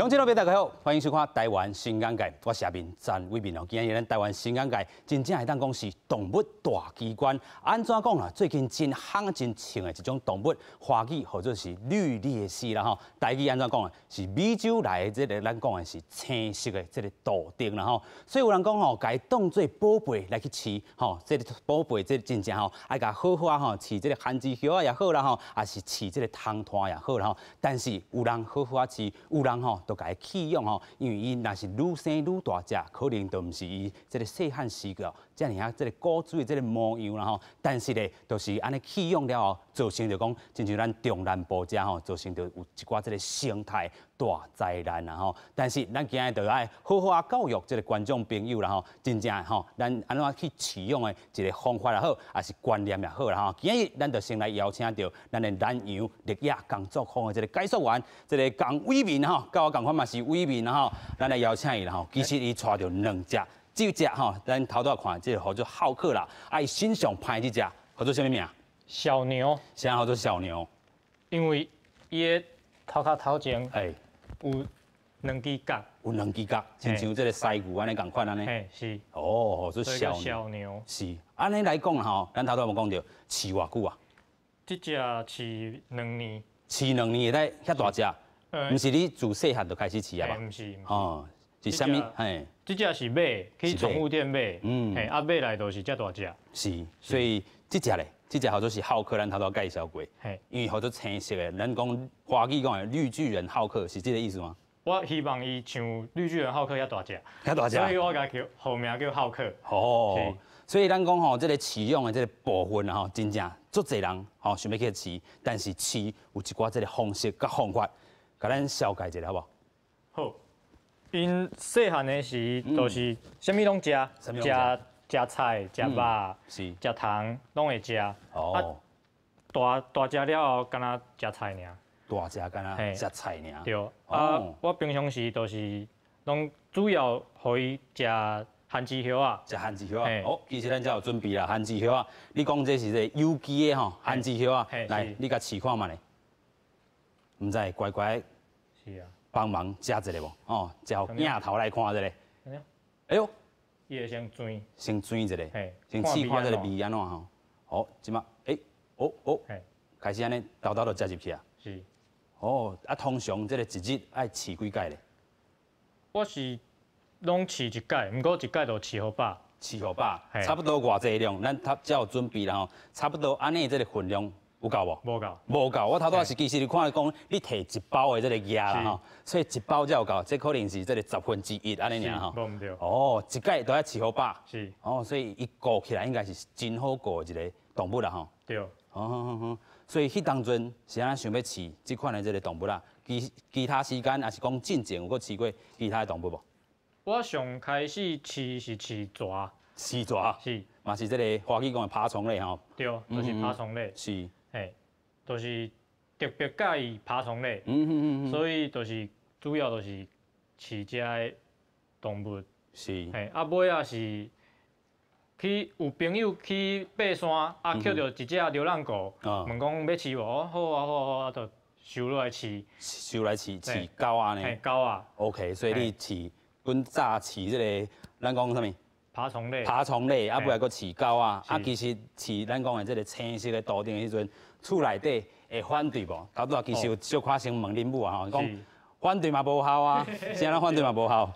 鄉親老爸大家好，歡迎收看《台灣新眼界》，我是阿明詹偉民哦。今日咱台灣新眼界真正會當講是動物大機關。按怎講啦？最近真夯真衝的一種動物，華語號做是綠鬣蜥啦吼。台語按怎講啊？是美洲來的這个咱講的是青色的這个圖騰啦吼。所以有人講吼，共伊當做寶貝來去飼吼，這个寶貝這真正吼愛共好好啊吼，飼這个番薯葉仔也好啦吼，抑是飼這个糖炭也好啦吼。但是有人好好啊飼，有人吼都共伊棄養吼，因為伊若是愈生愈大隻，可能就毋是伊這个細漢時個遮爾啊這个古錐的這个模樣啦吼。但是咧，就是按呢棄養了後，造成就講，親像咱中南部遮吼，造成著有一寡這个生態大災難啦吼。但是咱今日就愛好好啊教育這个觀眾朋友啦吼，真正吼，咱按怎去飼養的一个方法也好，抑是觀念也好啦吼。今日咱就先來邀請著咱的南洋綠野工作坊的這个解說員，這个龔偉民吼，佮我仝款嘛是偉民吼，咱來邀請伊啦吼。其實伊帶著兩隻，這隻吼，咱頭拄看這个號做浩克啦，啊，伊身上攀這隻號做啥物名？小牛。啥號做小牛？因為伊的頭殼頭前有兩支角，有兩支角，親像這个犀牛按呢仝款按呢。嘿，是。哦，做小牛。小牛。是，按呢來講吼，咱頭拄有講著飼偌久啊？這隻飼2年。飼兩年會使遐大隻？毋是你自細漢就開始飼啊吧？毋是。哦，是啥物？嘿。這隻是買，去寵物店買。嘿，啊買來就是遮大隻。是，所以這隻咧，這隻號做是浩克，咱頭拄介紹過。因為號做青色的，咱講華語講的綠巨人浩克是這个意思嗎？我希望伊像綠巨人浩克遐大隻。遐大隻。所以我共叫號名叫浩克。哦。所以咱講吼，這个飼養的這个部分吼，真正足濟人吼想欲去飼，但是飼有一寡這个方式佮方法，共咱紹介一下好無？好。𪜶細漢的時，就是啥物攏食，食食菜、食肉、食蟲，攏會食。啊，大大隻了後，敢若食菜爾。大隻敢若食菜爾。對。啊，我平常時就是攏主要予伊食番薯葉仔。食番薯葉仔。哦，其實咱遮有準備啦，番薯葉仔。你講這是這有機的吼，番薯葉仔。來，你共試看覓咧。毋知乖乖。是啊。幫忙食一下無？哦，食予鏡頭來看一下。哎喲，伊會先轉，先轉一下，先試看這个味按怎吼。好，這馬，欸，哦哦，開始按呢，沓沓就食入去啊。是。哦，啊，通常這个一日愛飼幾擺咧？我是攏飼一擺，毋過一擺就飼予飽。飼予飽，差不多偌濟量，咱頭才有準備啦吼。差不多按呢這个份量。有夠無？無夠。無夠。我頭拄仔是其實你看講，你提一包的這个額啦吼，所以一包才有夠，這可能是這个1/10按呢爾吼。無毋對。哦，一擺都愛飼予飽。是。哦，所以伊顧起來應該是真好顧的一个動物啦吼。對。哦哦哦，所以彼當陣是按怎想欲飼這款的這个動物啦？其他時間抑是講進前有閣飼過其他的動物無？我上開始飼是飼蛇。飼蛇。是。嘛是這个華語講的爬蟲類吼。對，就是爬蟲類。是。嘿，就是特別佮意爬蟲類，所以就是主要就是飼這个動物。嘿，啊尾仔是去有朋友去爬山，啊抾著一隻流浪狗，問講欲飼無？哦好啊好啊好啊，就收落來飼。收來飼飼狗仔呢？嘿，狗仔。 OK，所以你飼阮早飼這个，咱講啥物？爬蟲類。爬蟲類，啊，尾仔閣飼狗仔，啊，其實飼咱講的這个青色的圖騰的時陣，厝內底會反對無？頭拄仔其實有小可先問恁母啊吼，講反對嘛無效啊，啥人反對嘛無效？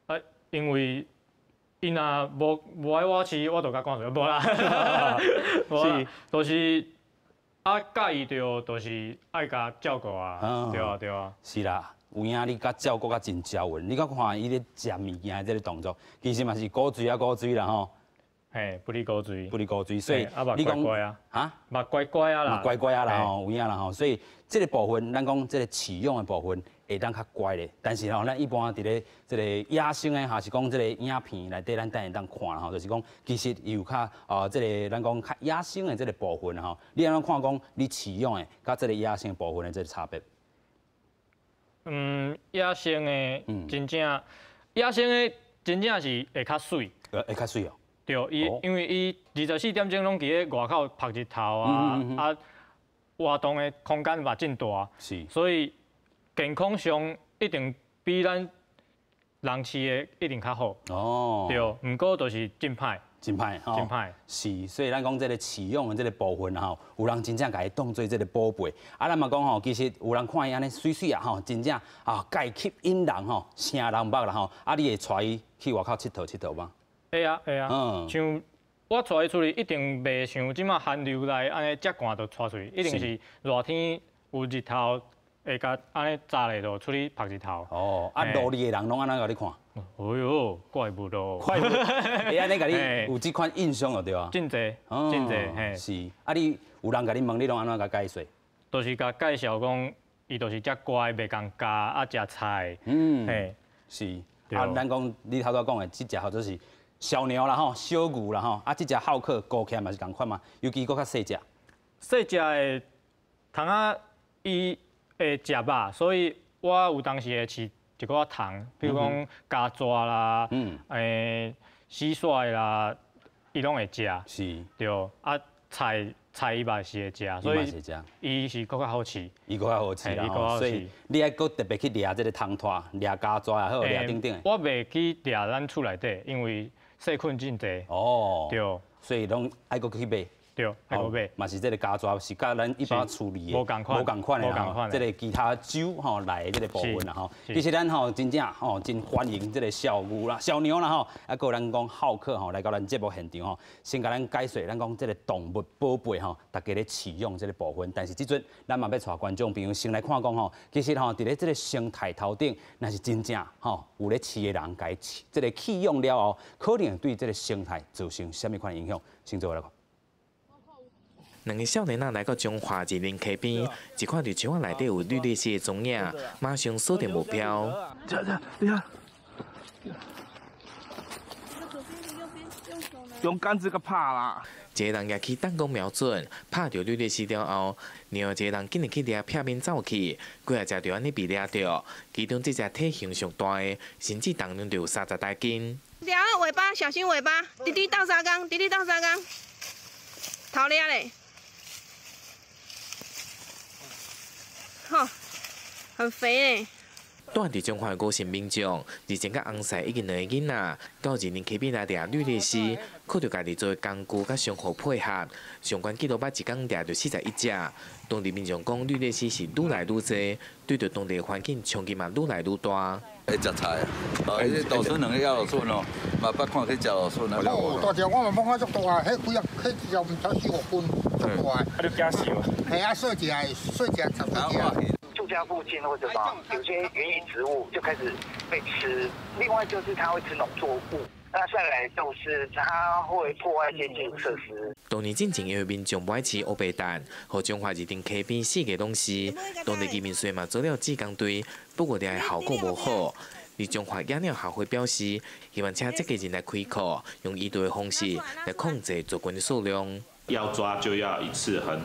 啊，因為𪜶若無愛我飼，我就共趕出去，無啦。是，就是啊，佮意著就是愛共照顧啊，對啊對啊。是啦。有影你佮照顧甲真周全，你閣看伊咧食物件的這个動作，其實嘛是古錐啊古錐啦吼。嘿，不離古錐。不離古錐，所以你講乖啊？哈？嘛乖乖啊啦。乖乖啊啦吼，有影啦吼，所以這个部分，咱講這个飼養的部分會當較乖咧。但是吼，咱一般佇咧這个野生的，還是講這个影片內底，咱等會當看啦吼，就是講其實伊有較哦，這个咱講較野生的這个部分吼，你按怎看講你飼養的佮這个野生的部分的這个差別？嗯，野生的真正，野生的真正是會較媠。會較媠哦。對，伊因為伊24點鐘攏佇咧外口曝日頭啊，啊，活動的空間嘛真大，所以健康上一定比咱人饲的一定较好。哦。对，毋过就是真歹。真歹，真歹。是，所以咱讲這个飼養的這个部分吼，有人真正共伊當做這个寶貝。啊，咱嘛講吼，其實有人看伊按呢媠媠啊吼，真正啊，蓋吸引人吼，成人目啦吼。啊，你會帶伊去外口𨑨迌𨑨迌嗎？會啊，會啊。像我帶伊出去，一定袂像這馬寒流來按呢遮寒就帶出去，一定是熱天有日頭，會共按呢早咧就出去曝日頭。哦，啊，路裡的人攏按怎共你看？哎喲，怪物咯！怪物，會按呢共你有這款印象就對啊。真濟，真濟，嘿。是，啊，你有人共你問，你攏按怎共解說？就是共介紹講，伊就是遮乖，袂共咬，啊，食菜。嘿，是。啊，咱講你頭拄仔講的，這隻叫做是小牛啦吼，小牛啦吼，啊，這隻浩克高起來嘛是仝款嘛，尤其閣較細隻。細隻的，蟲仔伊會食肉，所以我有當時會飼一寡蟲，比如講蚵蛇啦，蟋蟀啦，伊攏會食。對，啊，菜菜伊嘛是會食，所以伊是閣較好飼。伊閣較好飼啦，所以你愛閣特別去掠這个蟲拖，掠蚵蛇也好，掠等等的。我袂去掠咱厝內底，因為細菌真濟。哦。對。所以攏愛閣去買。對，愛閣買。嘛是這个蚵蛇是佮咱一般厝裡的無仝款，無仝款的吼。這个其他州吼來的這个部分啦吼。其實咱吼真正吼真歡迎這个小牛啦、小牛啦吼，啊，閣有咱講浩克吼來到咱節目現場吼，先共咱解說咱講這个動物寶貝吼，大家咧飼養這个部分。但是這陣咱嘛欲帶觀眾朋友先來看講吼，其實吼佇咧這个生態頭頂，若是真正吼有咧飼的人共伊飼，這个棄養了後，可能對這个生態造成啥物款的影響？先做來看。兩个少年仔來到彰化二林溪邊，一看著樹仔內底有綠鬣蜥的蹤影，馬上鎖定目標。這這，你看，用桿子給拍啦。一个人舉起彈弓瞄準，拍著綠鬣蜥了後，另外一個人緊入去掠，劈面走去，幾仔隻就按呢被掠著。其中這隻體型上大的，甚至重量就有30台斤。掠尾巴，小心尾巴！弟弟鬥相共，弟弟鬥相共，頭掠咧。很肥欸。住佇彰化的吳姓民眾，日前佮翁婿以及兩個囡仔，到二林溪邊來掠綠鬣蜥，靠著家己做工具佮相互配合，上懸紀錄捌一工掠著41隻。當地民眾講，綠鬣蜥是愈來愈濟，對著當地環境衝擊嘛愈來愈大。會食菜啊！哦，彼蠹筍兩个野蘆筍哦，嘛捌看去食蘆筍啊。哦，大隻我嘛捌看足大，彼幾啊，彼隻毋知四五斤，足大。啊，你驚死無？嘿啊，細隻的，細隻十幾隻。住家附近或者什麼，有些園藝植物就開始被吃。另外就是它會吃農作物，那再來就是它會破壞一些基礎設施。當年進前因為民眾不愛飼烏白蛋，予彰化二林溪邊四界攏是，當地漁民雖嘛做了志工隊，不過掠的效果無好。而彰化野鳥協會表示，希望請這個人來開課，用移毒的方式來控制族群的數量。要抓就要一次很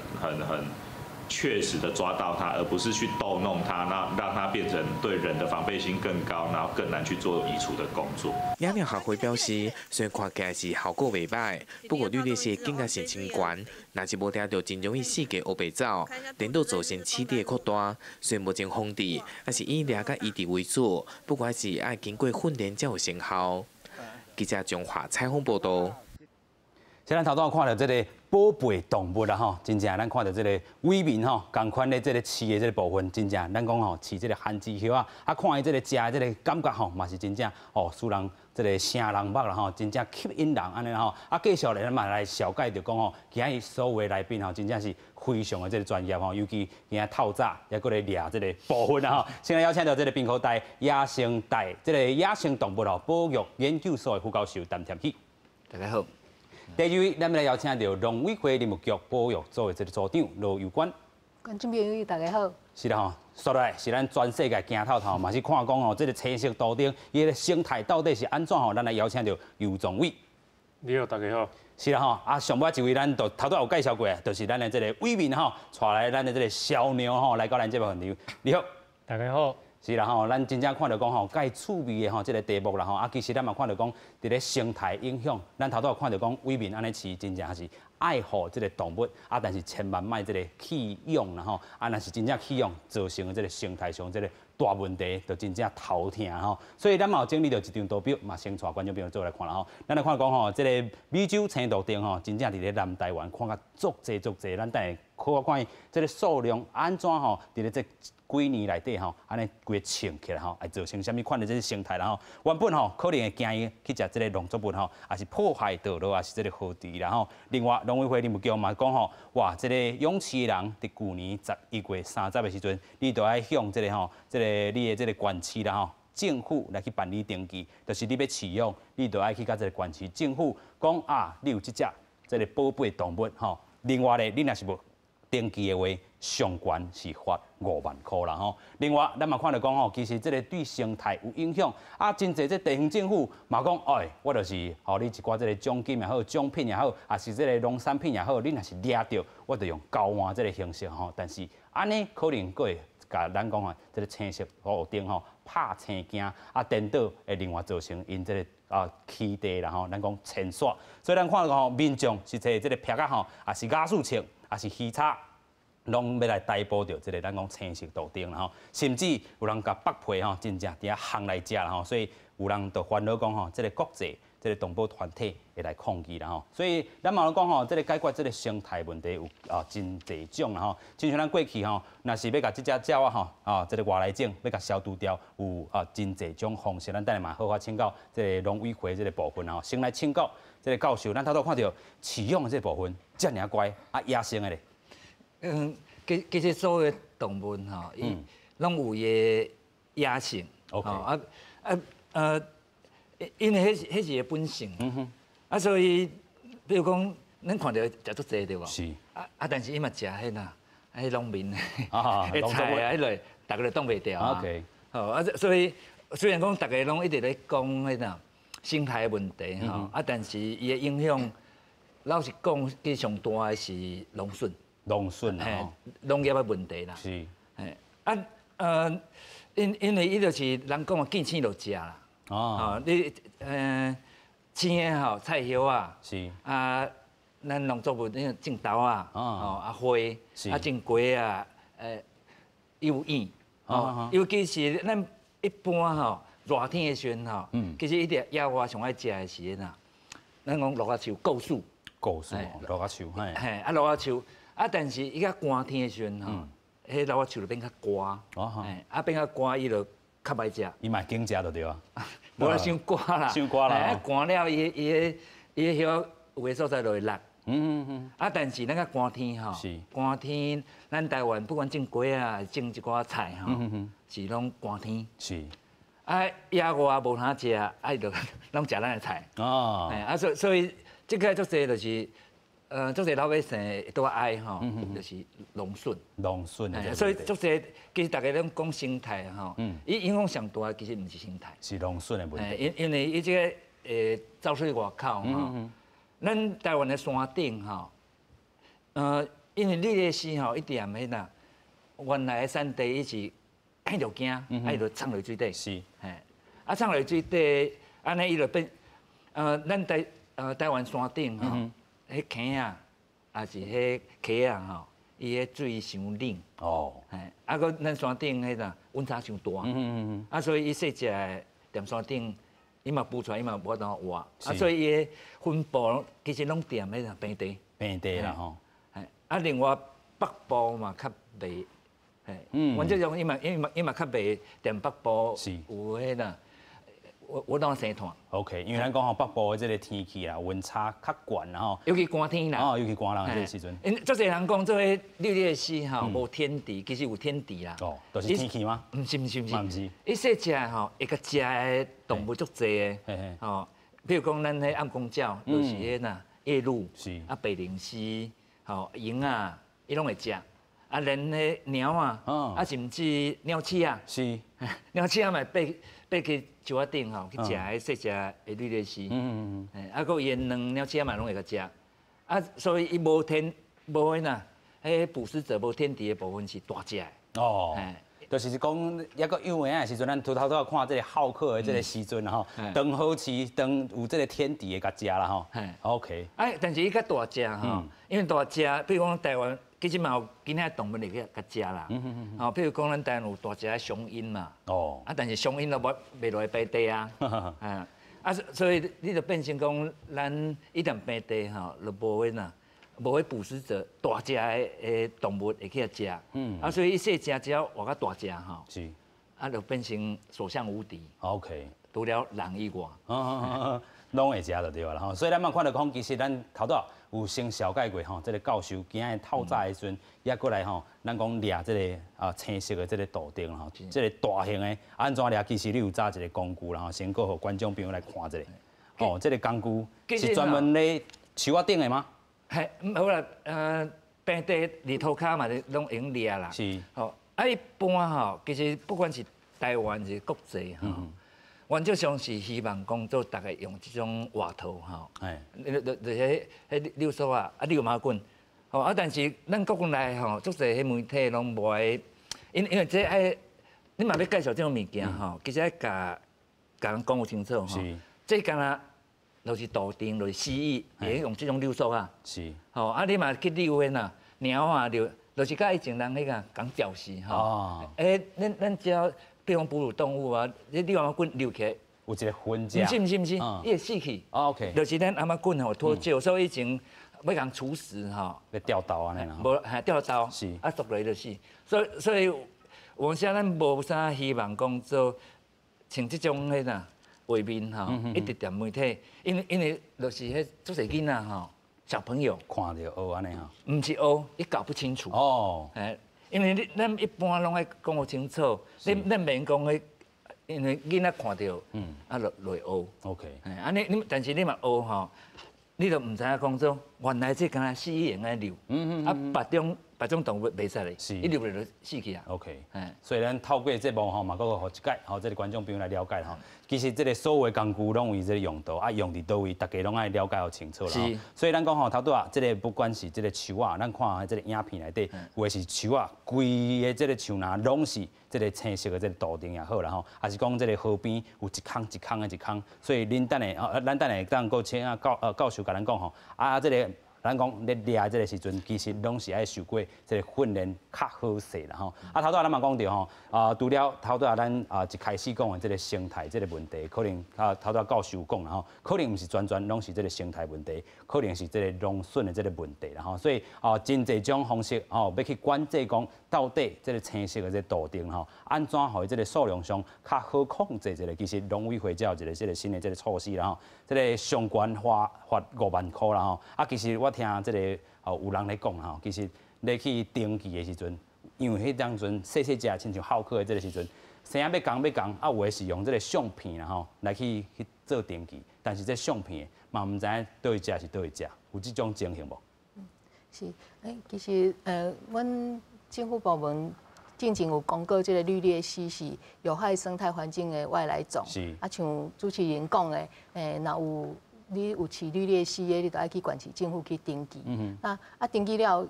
確實的抓到它，而不是去逗弄它，那讓它變成對人的防備心更高，然後更難去做移除的工作。野鳥協會表示，雖然看起來是效果袂歹，不過綠鬣蜥警覺性真懸，若是無抓著，真容易四界烏白走，顛倒造成飼地的擴大。雖然目前防治還是以掠佮移植為主，不過還是愛經過訓練才有成效。記者彰化採訪報導。現咱頭拄看著這个寶貝動物啦吼，真正咱看著這个偉民吼，仝款咧這个飼的這个部分，真正咱講吼飼這个番薯葉仔，啊看伊這个食的這个感覺吼，嘛是真正吼使人這个成人目啦吼，真正吸引人按呢吼。啊，繼續咧，咱嘛來紹介著講吼，今日所有的來賓吼，真正是非常的這个專業吼，尤其今仔透早猶閣咧掠這个部分啦吼。先來邀請著這个屏科大野生大這个野生動物吼保育研究所的副教授陳添喜。大家好。第二位，咱們來邀請著農委會林務局保育組的這個組長羅尤娟。觀眾朋友，大家好。是啦吼，紲落來是咱全世界行透透，嘛是看講吼，這個青色圖頂伊的生態到底是按怎吼？咱來邀請著尤宗偉。你好，大家好。是啦吼，啊，上尾一位咱就頭拄有介紹過，就是咱的這個偉民吼，帶來咱的這個小牛吼，來到咱節目現場。你好，大家好。是啦吼，咱真正看著講吼，介趣味的吼，這个題目啦吼，啊，其實咱嘛看著講，佇咧生態影響，咱頭拄有看著講，偉民按呢飼，真正是愛護這个動物，啊，但是千萬莫這个棄養啦吼，啊，若是真正棄養，造成這个生態上這个大問題，就真正頭疼吼。所以咱嘛有整理著一張圖表，嘛先帶觀眾朋友做來看啦吼。咱來看講吼，這个美洲青杜鵑吼，真正佇咧南台灣看甲足濟足濟，咱等下看看這个數量按怎吼，佇咧這幾年內底吼，按呢規个衝起來吼，會造成啥物款的這个生態啦吼。原本吼可能會驚伊去食這个農作物吼，抑是破壞道路，抑是這个河池啦吼。另外，農委會林務局嘛講吼，哇，這个養飼的人佇舊年11月30的時陣，你都愛向這个吼，這个你的這个縣市啦吼，政府來去辦理登記，就是你欲飼養，你就愛去佮這个縣市政府講啊，你有這隻這个寶貝動物吼。另外咧，你若是無登記的話，上懸是罰5萬箍啦吼。另外，咱嘛看著講吼，其實這个對生態有影響啊。真濟這地方政府嘛講，哎，我就是予你一寡這个獎金也好，獎品也好，抑是這个農產品也好，你若是掠著，我就用交換這个形式吼。但是按呢可能閣會共咱講啊，這个青色杜鵑吼拍青驚啊，顛倒會另外造成𪜶這个啊棲地啦吼，咱講遷徙。所以咱看著吼，民眾是揣這个箒仔吼，抑是瓦斯槍，抑是魚叉，攏欲來逮捕著這个咱講青色杜鵑啦吼，甚至有人共剝皮吼，真正佇遐烘來食啦吼，所以有人就煩惱講吼，這个國際這个動保團體會來抗議啦吼，所以咱嘛講吼，這个解決這个生態問題有啊真濟種啦吼，親像咱過去吼，若是欲共這隻鳥仔吼啊，這个外來種欲共消除掉，有啊真濟種方式，咱等下嘛好好請教這个農委會這个部分吼，先來請教這个教授，咱頭拄看著飼養的這个部分遮爾乖，啊野生的咧？嗯，其實所有動物吼，伊攏有伊的野性。啊啊因為彼是伊本性。啊，所以比如講，咱看著食足濟對無？是。啊，但是伊嘛食彼呐，彼農民的菜啊，彼類，逐个都擋袂牢啊。 好啊，所以雖然講逐个攏一直咧講彼呐生態問題吼，啊，但是伊的影響，老實講，其實上大的是農損。農損吼，農業的問題啦。嘿，啊，因為伊就是人講的見青就食啦。哦。你青的吼，菜葉啊。啊，咱農作物那種豆啊，哦，啊花，啊種瓜啊，有莒。哦。尤其是咱一般吼，熱天的時陣吼，其實伊佇野外上愛食的是彼呐，咱講蘆仔樹、構樹。構樹，蘆仔樹，嘿。嘿，啊蘆仔樹。啊！但是伊較寒天的時陣吼，彼蘆仔樹就變較乾，嘿，啊變較乾，伊就較歹食。伊嘛緊食就對啊。無啦，傷乾啦。傷乾啦。啊，乾了，伊彼葉有的所在就會落。啊，但是咱較寒天吼，寒天，咱台灣不管種瓜啊，種一寡菜吼，是攏寒天。啊，野外無通食，啊伊就攏食咱的菜。哦。啊，所以這个足濟就是。足濟老百姓會拄愛吼，就是農損。農損。所以足濟其實逐家攏講生態吼，伊影響上大其實毋是生態。是農損的問題。因為伊這个走出去外口吼，咱台灣的山頂吼，因為綠鬣蜥吼一直踮彼呐，原來的產地伊是看著驚，啊伊就藏落水底。嘿，啊藏落水底，按呢伊就變，咱台灣山頂吼。彼坑仔，抑是彼溪仔吼，伊彼水傷冷。哦。嘿，啊，閣咱山頂彼个溫差傷大。啊，所以伊細隻的踮山頂，伊嘛孵出來，伊嘛無法度活。啊，所以伊的分布其實攏踮彼个平地。平地啦吼。嘿，啊，另外北部嘛較袂，嘿，原則上伊嘛較袂踮北部有彼个。我當生炭。 OK，因為咱講吼北部的這個天氣啦，溫差較懸啦吼。尤其寒天啦。哦，尤其寒人這個時陣。𪜶足濟人講這个綠鬣蜥吼無天敵，其實有天敵啦。哦，就是天氣嗎？毋是毋是毋是。毋是。伊細隻吼會共食的動物足濟的。吼，比如講咱彼暗光鳥，就是彼呐夜鷺，啊白靈蜥，吼蠅仔，伊攏會食。啊，連彼貓仔，啊甚至鳥鼠仔，鳥鼠仔嘛爬爬去樹仔頂吼去食彼細隻的綠鬣蜥，啊，閣伊的卵鳥鼠仔嘛攏會共食，啊，所以伊無天無彼呐，彼捕食者無天敵的部分是大隻的。哦。就是讲，抑阁幼婴的时阵，咱拄头拄仔看这个浩克的这个时阵吼，当好饲，当有这个天敌会共食啦吼。OK。哎，但是伊较大只吼，因为大只，比如讲台湾，其实嘛有其他动物会去共食啦。吼，比如讲咱台湾有大只的雄鹰嘛。啊，但是雄鹰都无袂落来平地啊。啊，所以你就变成讲，咱一旦平地吼，就无彼呐。无彼捕食者，大只的动物会去食，啊，所以伊细只只要活较大只吼，啊，就变成所向无敌。 除了人以外，拢会食就对啦吼。所以咱嘛看著讲，其实咱头拄有先绍介过吼，这个教授今日透早的时阵，也过来吼，咱讲掠这个青色的这个杜鵑吼，这个大型的按怎掠？其实你有扎一个工具啦吼，先阁予观众朋友来看一下。哦，这个工具是专门咧树仔顶的吗？嘿，好啦，平地伫涂跤嘛，拢会用掠啦。吼，啊，一般吼，其实不管是台湾是国际吼，原则上是希望讲做逐家用这种活套吼。就是彼溜索仔，啊，遛马棍。吼，啊，但是咱国内吼，足济彼媒体拢无爱，因为这爱，你嘛欲介绍这种物件吼，其实爱共共人讲清楚吼。这敢若就是杜鵑，就是蜥蜴，会用这种溜索仔。吼，啊，你嘛去遛彼呐，猫仔遛，就是佮以前人彼个共吊死吼。欸，咱只要比如讲哺乳动物啊，你遛颔仔棍遛起来，有一个痕迹。毋是毋是毋是，伊会死去。就是咱颔仔棍吼脱臼，所以以前欲共处死吼。欲吊刀按呢啦。无，嘿，吊刀。啊，剁落去就死。所以有时咱无啥希望讲做像这种彼呐画面吼，一直踮媒体，因为就是彼足济囡仔吼，小朋友看著学按呢吼。毋是学，伊搞不清楚。嘿，因为你咱一般拢爱讲予清楚，你咱免讲彼，因为囡仔看著，啊，就落学。 嘿，啊你但是你嘛学吼，你就毋知影讲做，原来这敢若蜥蜴会用遛，啊，别种动物袂使咧，伊遛落就死去啊。 所以咱透过节目吼，嘛阁予一摆吼，这个观众朋友来了解吼。其实这个所有的工具拢有这个用途，啊，用伫佗位，大家拢爱了解予清楚啦。所以咱讲吼，头拄仔这个不管是这个树仔，咱看这个影片内底，有的是树仔，规个这个树林拢是这个青色的这个杜鵑也好啦吼，还是讲这个河边有一空一空的一空，所以恁等下，咱等下当阁请教授共咱讲吼，啊，这个。咱讲咧掠这个时阵，其实拢是爱受过这个训练较好势啦吼。啊，头拄仔咱嘛讲著吼，啊，除了头拄仔咱一开始讲的这个生态这个问题，可能啊头拄仔教授讲啦吼，可能毋是全全拢是这个生态问题，可能是这个农损的这个问题啦吼。所以啊，真济种方式吼，欲去管制讲到底这个青色的这个杜鵑吼，按怎予这个数量上较好控制一下，其实农委会才有一个这个新的这个措施啦吼。这个上悬罚罚5万箍啦吼。啊，其实我听这个哦有人咧讲吼，其实咧去登记的时阵，因为彼当阵细细只亲像浩克的这个时阵，生仔欲仝欲仝，啊有的是用这个相片啦吼来去做登记，但是这相片嘛毋知影佗位只是佗位只，有这种情形无？是，欸，其实阮政府部门进前有公告，这个绿鬣蜥是有害生态环境的外来种。啊，像主持人讲的，欸，若有你有饲绿鬣蜥的，你就爱去县市政府去登记。那啊，登记了，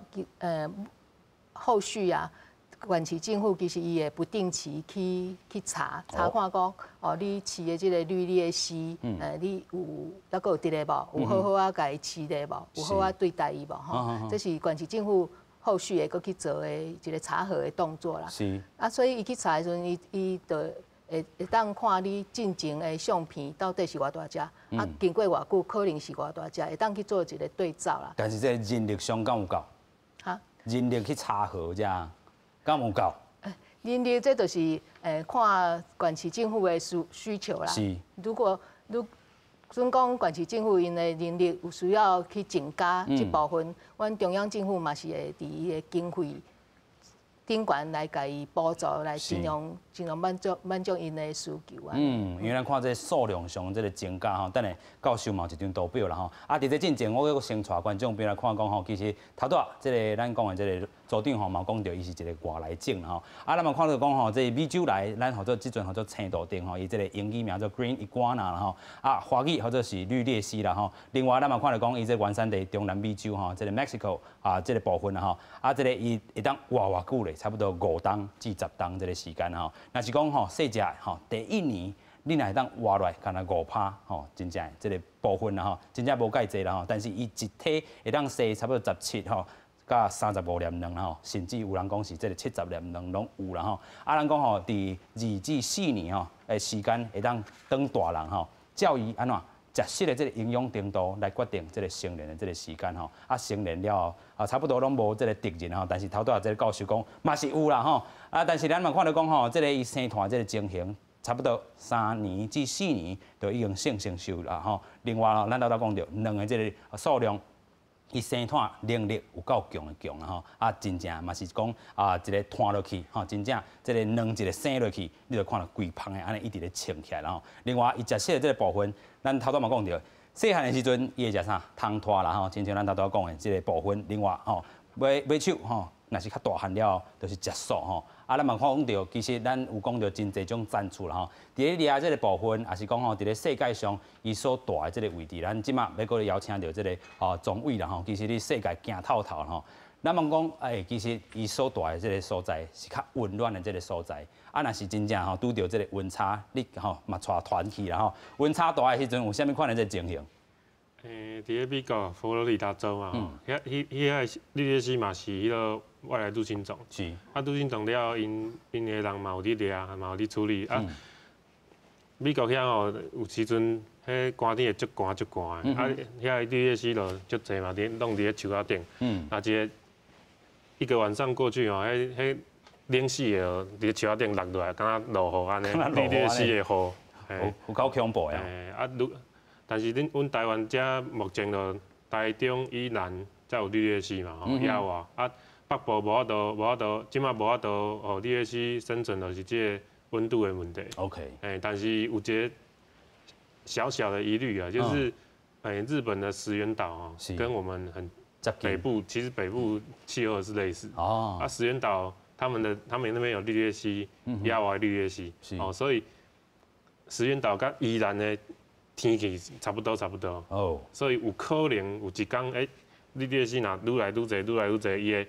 后续啊，县市政府其实伊会不定期去查查看讲，哦，你饲的这个绿鬣蜥，你有犹阁有伫咧无？有好好仔共伊饲咧无？有好好对待伊无？吼，这是县市政府后续会阁去做的一个查核的动作啦。啊，所以伊去查的时阵，伊就会当看你进前的相片到底是偌大只，啊，经过偌久可能是偌大只，会当去做一个对照啦。但是这人力上敢有够？哈？人力去查核遮，敢有够？人力这就是看县市政府的需求啦。如果如准讲县市政府𪜶的人力有需要去增加这部分，阮中央政府嘛是会伫伊的经费顶悬来共伊补助，来尽量满足𪜶的需求啊。嗯，因为咱看这数量上这个增加吼，等下教授嘛有一张图表啦吼。啊，伫这进前，我阁先带观众朋友来看讲吼，其实头拄仔这个咱讲的这个组长吼嘛讲著，伊是一个外来种吼。啊，咱嘛看著讲吼，這個美洲貍，咱號做這陣號做青杜定吼，伊這個英語名做 Green Iguana 啦吼。啊，華語號做是綠鬣蜥啦吼。另外，咱嘛看著講，伊這原產地中南美洲吼，這個 Mexico 啊，這個部分啦吼。啊，這個伊會當活偌久咧？差不多5冬至10冬這個時間吼。若是講吼，細隻吼，第一年你若會當活落來，干焦5%吼，真正這個部分啦吼，真正無蓋濟啦吼。但是伊一體會當生差不多17吼，佮35粒卵吼，甚至有人講是這個70粒卵攏有啦吼。啊，人講吼，佇2至4年吼的時間會當當大人吼，照伊按怎食食的這個營養程度來決定這個成年的這個時間吼。啊，成年了後啊，差不多攏無這個敵人吼。但是頭拄仔這個教授講嘛是有啦吼。啊，但是咱嘛看著講吼，這個伊生湠這個情形，差不多3年至4年就已經性成熟啦吼。另外，咱頭拄講著卵的這個數量。伊生湠能力有夠強的強啦吼，啊，真正嘛是講啊，一个湠落去吼，真正這个卵一个生落去，你就看著規芳的按呢一直咧衝起來啦吼。另外，伊食食的這个部分，咱頭拄嘛講著，細漢的時陣伊會食啥？蟲湠啦吼，親像咱頭拄講的這个部分。另外吼，尾尾手吼，若是較大漢了後，就是食素吼。啊，咱嘛講著，其實咱有講著真濟種展處啦吼。佇咧掠這個部分，也是講吼，佇咧世界上伊所蹛的這個位置，咱這馬欲閣邀請著這個哦總委啦吼。其實你世界行透透吼，咱嘛講，欸，其實伊所蹛的這個所在是較溫暖的這個所在。啊，若是真正吼拄著這個溫差，你吼嘛帶團去啦吼。溫差大的時陣，有啥物款的這個情形？欸，佇咧美國佛羅里達州嘛，遐彼彼遐綠鬣蜥嘛是彼个外來入侵種。啊，入侵種了後，𪜶𪜶的人嘛有佇掠，嘛有佇處理。啊，美國遐吼有時陣，彼寒天會足寒足寒的，啊，遐綠鬣蜥就足濟嘛，佇攏佇咧樹仔頂。啊，一个一個晚上過去吼，彼彼冷死的，佇咧樹仔頂落落來，敢若落雨按呢，綠鬣蜥的雨。有夠恐怖的。欸，啊，如但是恁阮台灣遮目前就台中以南才有綠鬣蜥嘛，吼，野外啊，北部無法度，無法度，這馬無法度，予綠鬣蜥生存，就是這個溫度的問題。 欸，但是有一個小小的疑慮啊，就是欸，日本的石垣島哦，跟我們很北部，其實北部氣候是類似。啊，石垣島他們那邊有綠鬣蜥，野外綠鬣蜥，哦，所以石垣島佮宜蘭的天氣差不多，差不多。所以有可能有一天，欸，綠鬣蜥若愈來愈濟，愈來愈濟，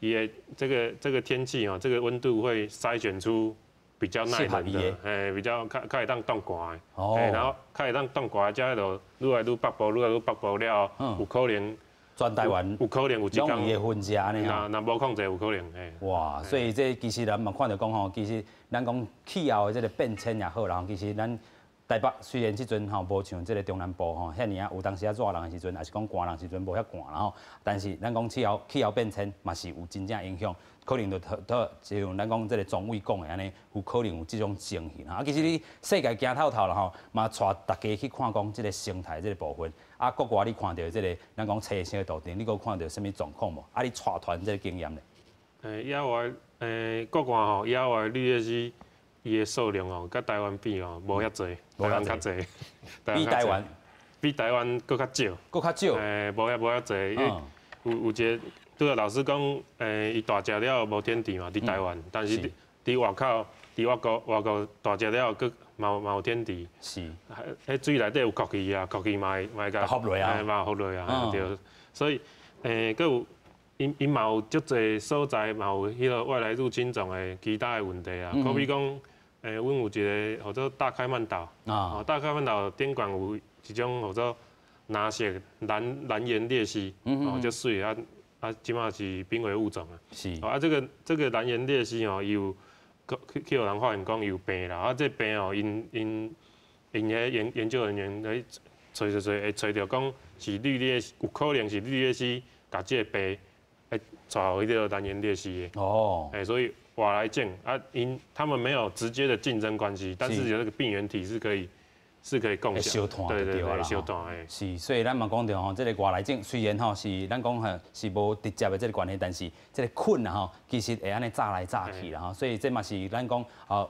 伊的這個天氣哦，這個溫度會篩選出比較耐冷的，欸，比較較較會當擋寒的。然後較會當擋寒，才就愈來愈北部，愈來愈北部了後，有可能全台灣有可能有一天會分食按呢。若若無控制，有可能。欸。哇，所以這其實咱嘛看著講吼，其實咱講氣候的這個變遷也好啦，其實咱台北雖然這陣吼無像這個中南部吼遐爾仔有當時仔熱人的時陣，抑是講寒人時陣無遐寒啦吼。但是咱講氣候變遷嘛是有真正影響，可能就特就像咱講這個總委講的按呢，有可能有這種情形啊。其實你世界行透透啦吼，嘛帶大家去看講這個生態這個部分。啊，國外你看著這個咱講青色的杜定，你閣看著啥物狀況無？啊，你帶團這個經驗咧？欸，野外欸，國外吼，野外綠鬣蜥伊的數量哦，佮台灣比哦，無遐濟，台灣較濟。比台灣，比台灣閣較少。閣較少。欸，無遐濟，有一个，拄仔老師講，欸，伊大隻了後無天敵嘛，佇台灣，但是佇外口，佇外國大隻了後，閣嘛有天敵。彼水內底有蛞蝓啊，蛞蝓嘛會共伏落啊。嘛伏落啊，對。所以，欸，閣有，𪜶嘛有足濟所在嘛有彼个外來入侵種的其他的問題啊，好比講。欸，阮有一个號做大開曼島，哦，大開曼島頂懸有一種號做藍色藍藍眼鬣蜥，哦，足媠啊啊，這馬是瀕危物種啊。啊，這個藍眼鬣蜥哦，伊有去予人發現講伊有病啦，啊，這個病哦，𪜶𪜶𪜶彼研究人員咧揣揣揣，會揣著講是綠鬣，有可能是綠鬣蜥共這個病會傳予彼个藍眼鬣蜥的。欸，所以。外來種啊，𪜶他們沒有直接的競爭關係，但是有那個病原體是可以是可以共享，对对对，相弹的。是，所以咱嘛讲著吼，这个外来种虽然吼是咱讲吼是无直接的这个关系，但是这个菌啊吼，其实会按呢炸来炸去啦吼，所以这嘛是咱讲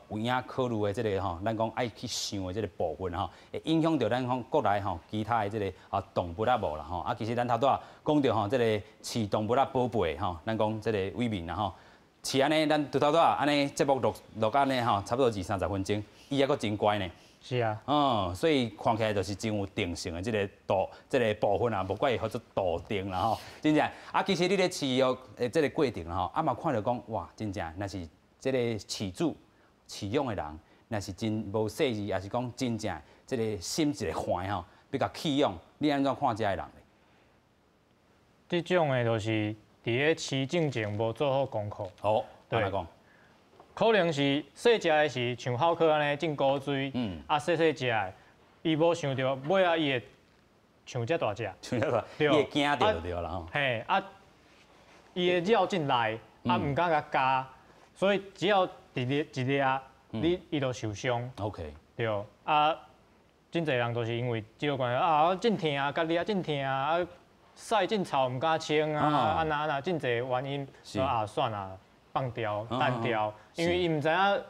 有影考虑的这个吼，咱讲爱去想的这个部分吼，会影响著咱讲国内吼其他的这个动物啊无啦吼。啊，其实咱头拄仔讲著吼，这个饲动物仔宝贝吼，咱讲这个伟民啦吼，饲按呢，咱拄头拄仔按呢节目录录按呢吼，差不多二三十分钟，伊犹阁真乖呢。是啊，所以看起来就是真有定性的这个度，这个部分啊，无怪伊叫做笃定啦吼，真正啊，其实你咧饲育的这个过程吼，啊嘛看著讲哇，真正若是这个饲主饲养的人，若是真无细腻，抑是讲真正这个心一个烦吼，欲共弃养，你按怎看遮的人咧？这种的就是伫咧饲进前无做好功课。好，对讲。可能是细只的时，像浩克按呢进古锥，啊细细只的，伊无想著尾仔伊会像遮大只，像遮大，伊会惊著就对啦吼。嘿，啊，伊会绕进来，啊毋敢共咬，所以只要一粒一粒，你伊就受伤。 OK。对，啊，真济人都是因为这个关系啊，真疼啊，共掠真疼啊，啊，屎真臭毋敢清啊，啊那那真济原因，说啊算啊。放掉、单掉，因为伊毋知影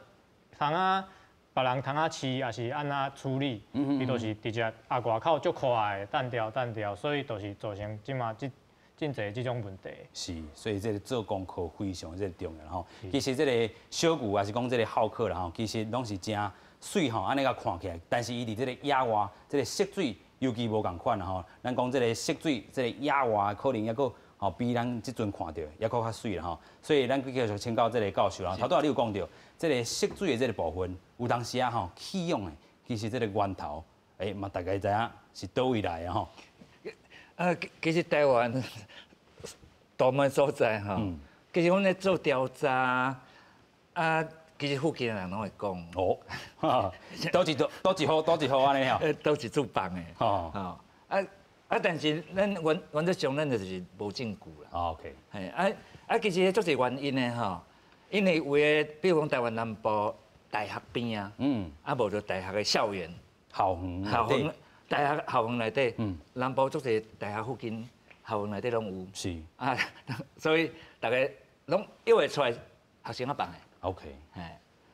通啊，别人通啊饲，抑是按怎处理，伊就是直接啊外口足快的单掉、单掉，所以就是造成这马这真济这种问题。是，所以这个做功课非常这个重要吼。其实这个小牛抑是讲这个浩克啦吼，其实拢是真媠吼，按呢共看起来，但是伊伫这个野外这个涉水尤其无仝款啦吼。咱讲这个涉水，这个野外可能犹阁。吼，比咱这阵看著犹阁较媠啦吼，所以咱继续请教这个教授啦。头拄仔你有讲著，这个涉水的这个部分，有当时啊吼弃养的，其实这个源头，欸嘛大概知影是佗位来的吼。啊，其实台湾大部分所在吼，其实阮咧做调查，啊，其实附近的人拢会讲。哦，佗一佗一户佗一户按呢吼。佗一处放的。哦。啊啊！但是咱原原则上，咱就是无证据啦。 OK。嘿，啊啊，其实足济原因的吼，因为有的，比如讲台湾南部大学边啊，啊无就大学的校园，校园，校园，大学校园内底，南部足济大学附近校园内底拢有。啊，所以逐家拢约会出来学生仔放的。 OK。嘿，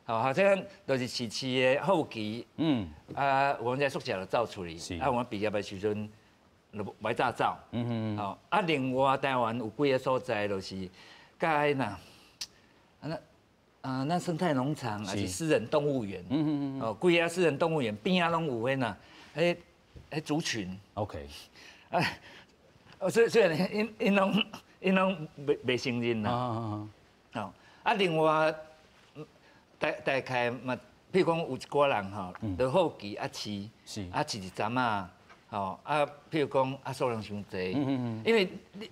好，学生就是饲饲的好奇，啊，有阵宿舍就走出去，啊，有毕业的时阵。就袂早走，吼啊！另外台湾有几个所在，就是佮彼呐，啊那啊那生态农场，抑是私人动物园，哦，几个私人动物园边仔拢有彼呐，彼彼族群。 OK。啊，虽然𪜶𪜶拢𪜶拢袂袂承认啦。哦，啊，另外大大概嘛，比如讲有一寡人吼，就好奇啊饲，啊饲一阵仔。吼啊，譬如讲啊，数量伤济，因为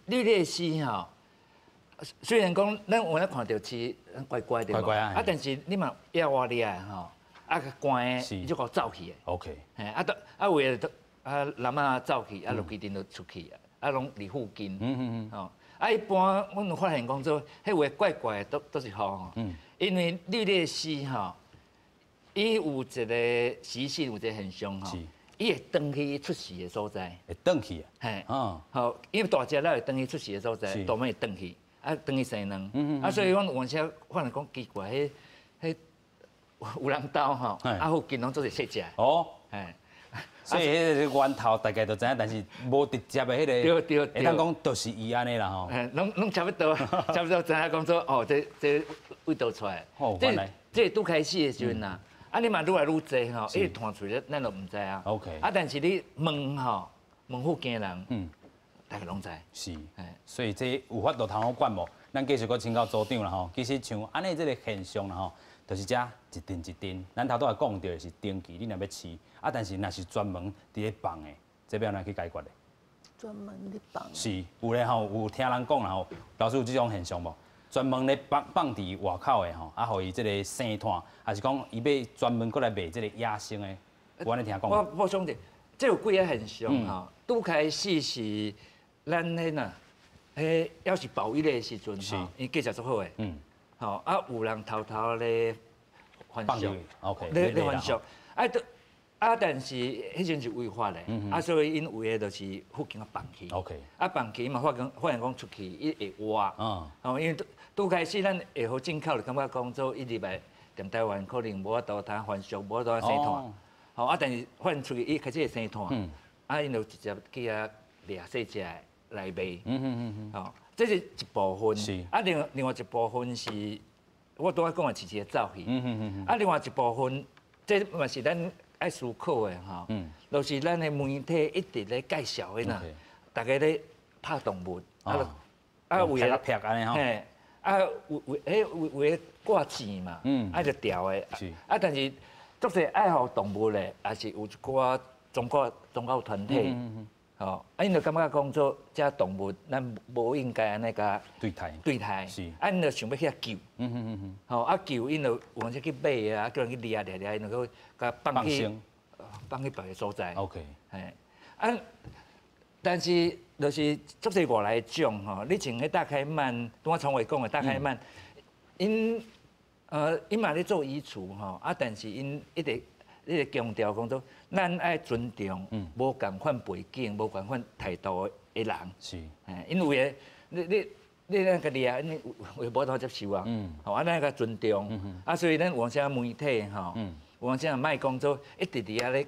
绿鬣蜥吼，虽然讲咱有影看著饲乖乖的，乖乖啊，啊，但是你嘛野外掠的吼，啊较寒的，伊就予走去的。 OK。嘿，啊，都啊有的都啊男仔走去，啊落规阵就出去啊，啊拢伫附近。吼，啊一般阮有发现讲做，彼有的怪怪的都都是好吼。因为绿鬣蜥吼，伊有一个习性，有一个现象吼。伊会转去出世的所在，会转去啊？嘿，好，因为大只了会转去出世的所在，大尾会转去，啊，转去生卵，啊，所以阮有阵时发现讲奇怪，彼彼有人兜吼，啊，附近拢做是细只。哦，嘿，所以彼个源头大概都知影，但是无直接的彼个，对对，会当讲就是伊按呢啦吼。拢拢差不多，差不多知影讲做哦，这这味道出来。哦，原来。这拄开始的时阵啊。啊，你嘛愈来愈济吼，伊传出去，咱就毋知啊。 OK。啊，但是你问吼，问附近的人，大家拢知。是。所以这有法度通好管无？咱继续阁请教组长啦吼。其实像按呢这个现象啦吼，就是遮一阵一阵。咱头拄仔讲著的是长期，你若欲饲，啊，但是若是专门伫咧放的，这欲按怎去解决咧？专门咧放。是，有咧吼，有听人讲啦吼，老师有这种现象无？专门咧放放伫外口的吼，啊，予伊这个生炭，抑是讲伊欲专门阁来卖这个野生的，有按呢听讲。我补充者，这有几个现象吼。拄开始是咱彼呐，彼犹是保育的时阵吼，伊价值足好的。吼啊，有人偷偷咧贩售，OK，咧咧贩售，啊，都啊，但是彼阵是违法的，啊，所以𪜶有的就是附近啊放去。 啊，放去嘛，发现讲出去伊会活。哦，因为拄拄开始咱会予进口就感觉讲做伊入来踮台湾可能无法度通繁殖，无法度生湠。吼啊，但是发现出去伊开始会生湠。啊，𪜶就直接去遐掠细只的来卖。吼，这是一部分。啊，另外一部分是，我拄仔讲的饲饲走去。啊，另外一部分，这嘛是咱爱思考的吼，就是咱的媒体一直咧介绍的啦，大家咧拍动物，啊啊为了劈按呢吼，嘿，啊为为彼为为了挂钱嘛，啊就调的，啊但是足济爱护动物的，也是有一寡宗教团体，吼，啊𪜶就感觉讲做这动物，咱无应该按呢共对待对待，啊𪜶就想欲去遐救，吼啊救𪜶就有当时去买啊，叫人去掠掠掠，𪜶就共放去别个所在。 嘿，啊，但是就是足济外来种吼，你像彼大开曼，拄仔创伟讲的大开曼，𪜶嘛咧做移除吼，啊，但是𪜶一直一直强调讲做，咱爱尊重无仝款背景、无仝款态度的人。嘿，因为你咱共掠，你有无法度接受啊？吼，啊，咱爱共尊重。啊，所以咱有当时媒体吼，有当时莫讲做一直伫遐咧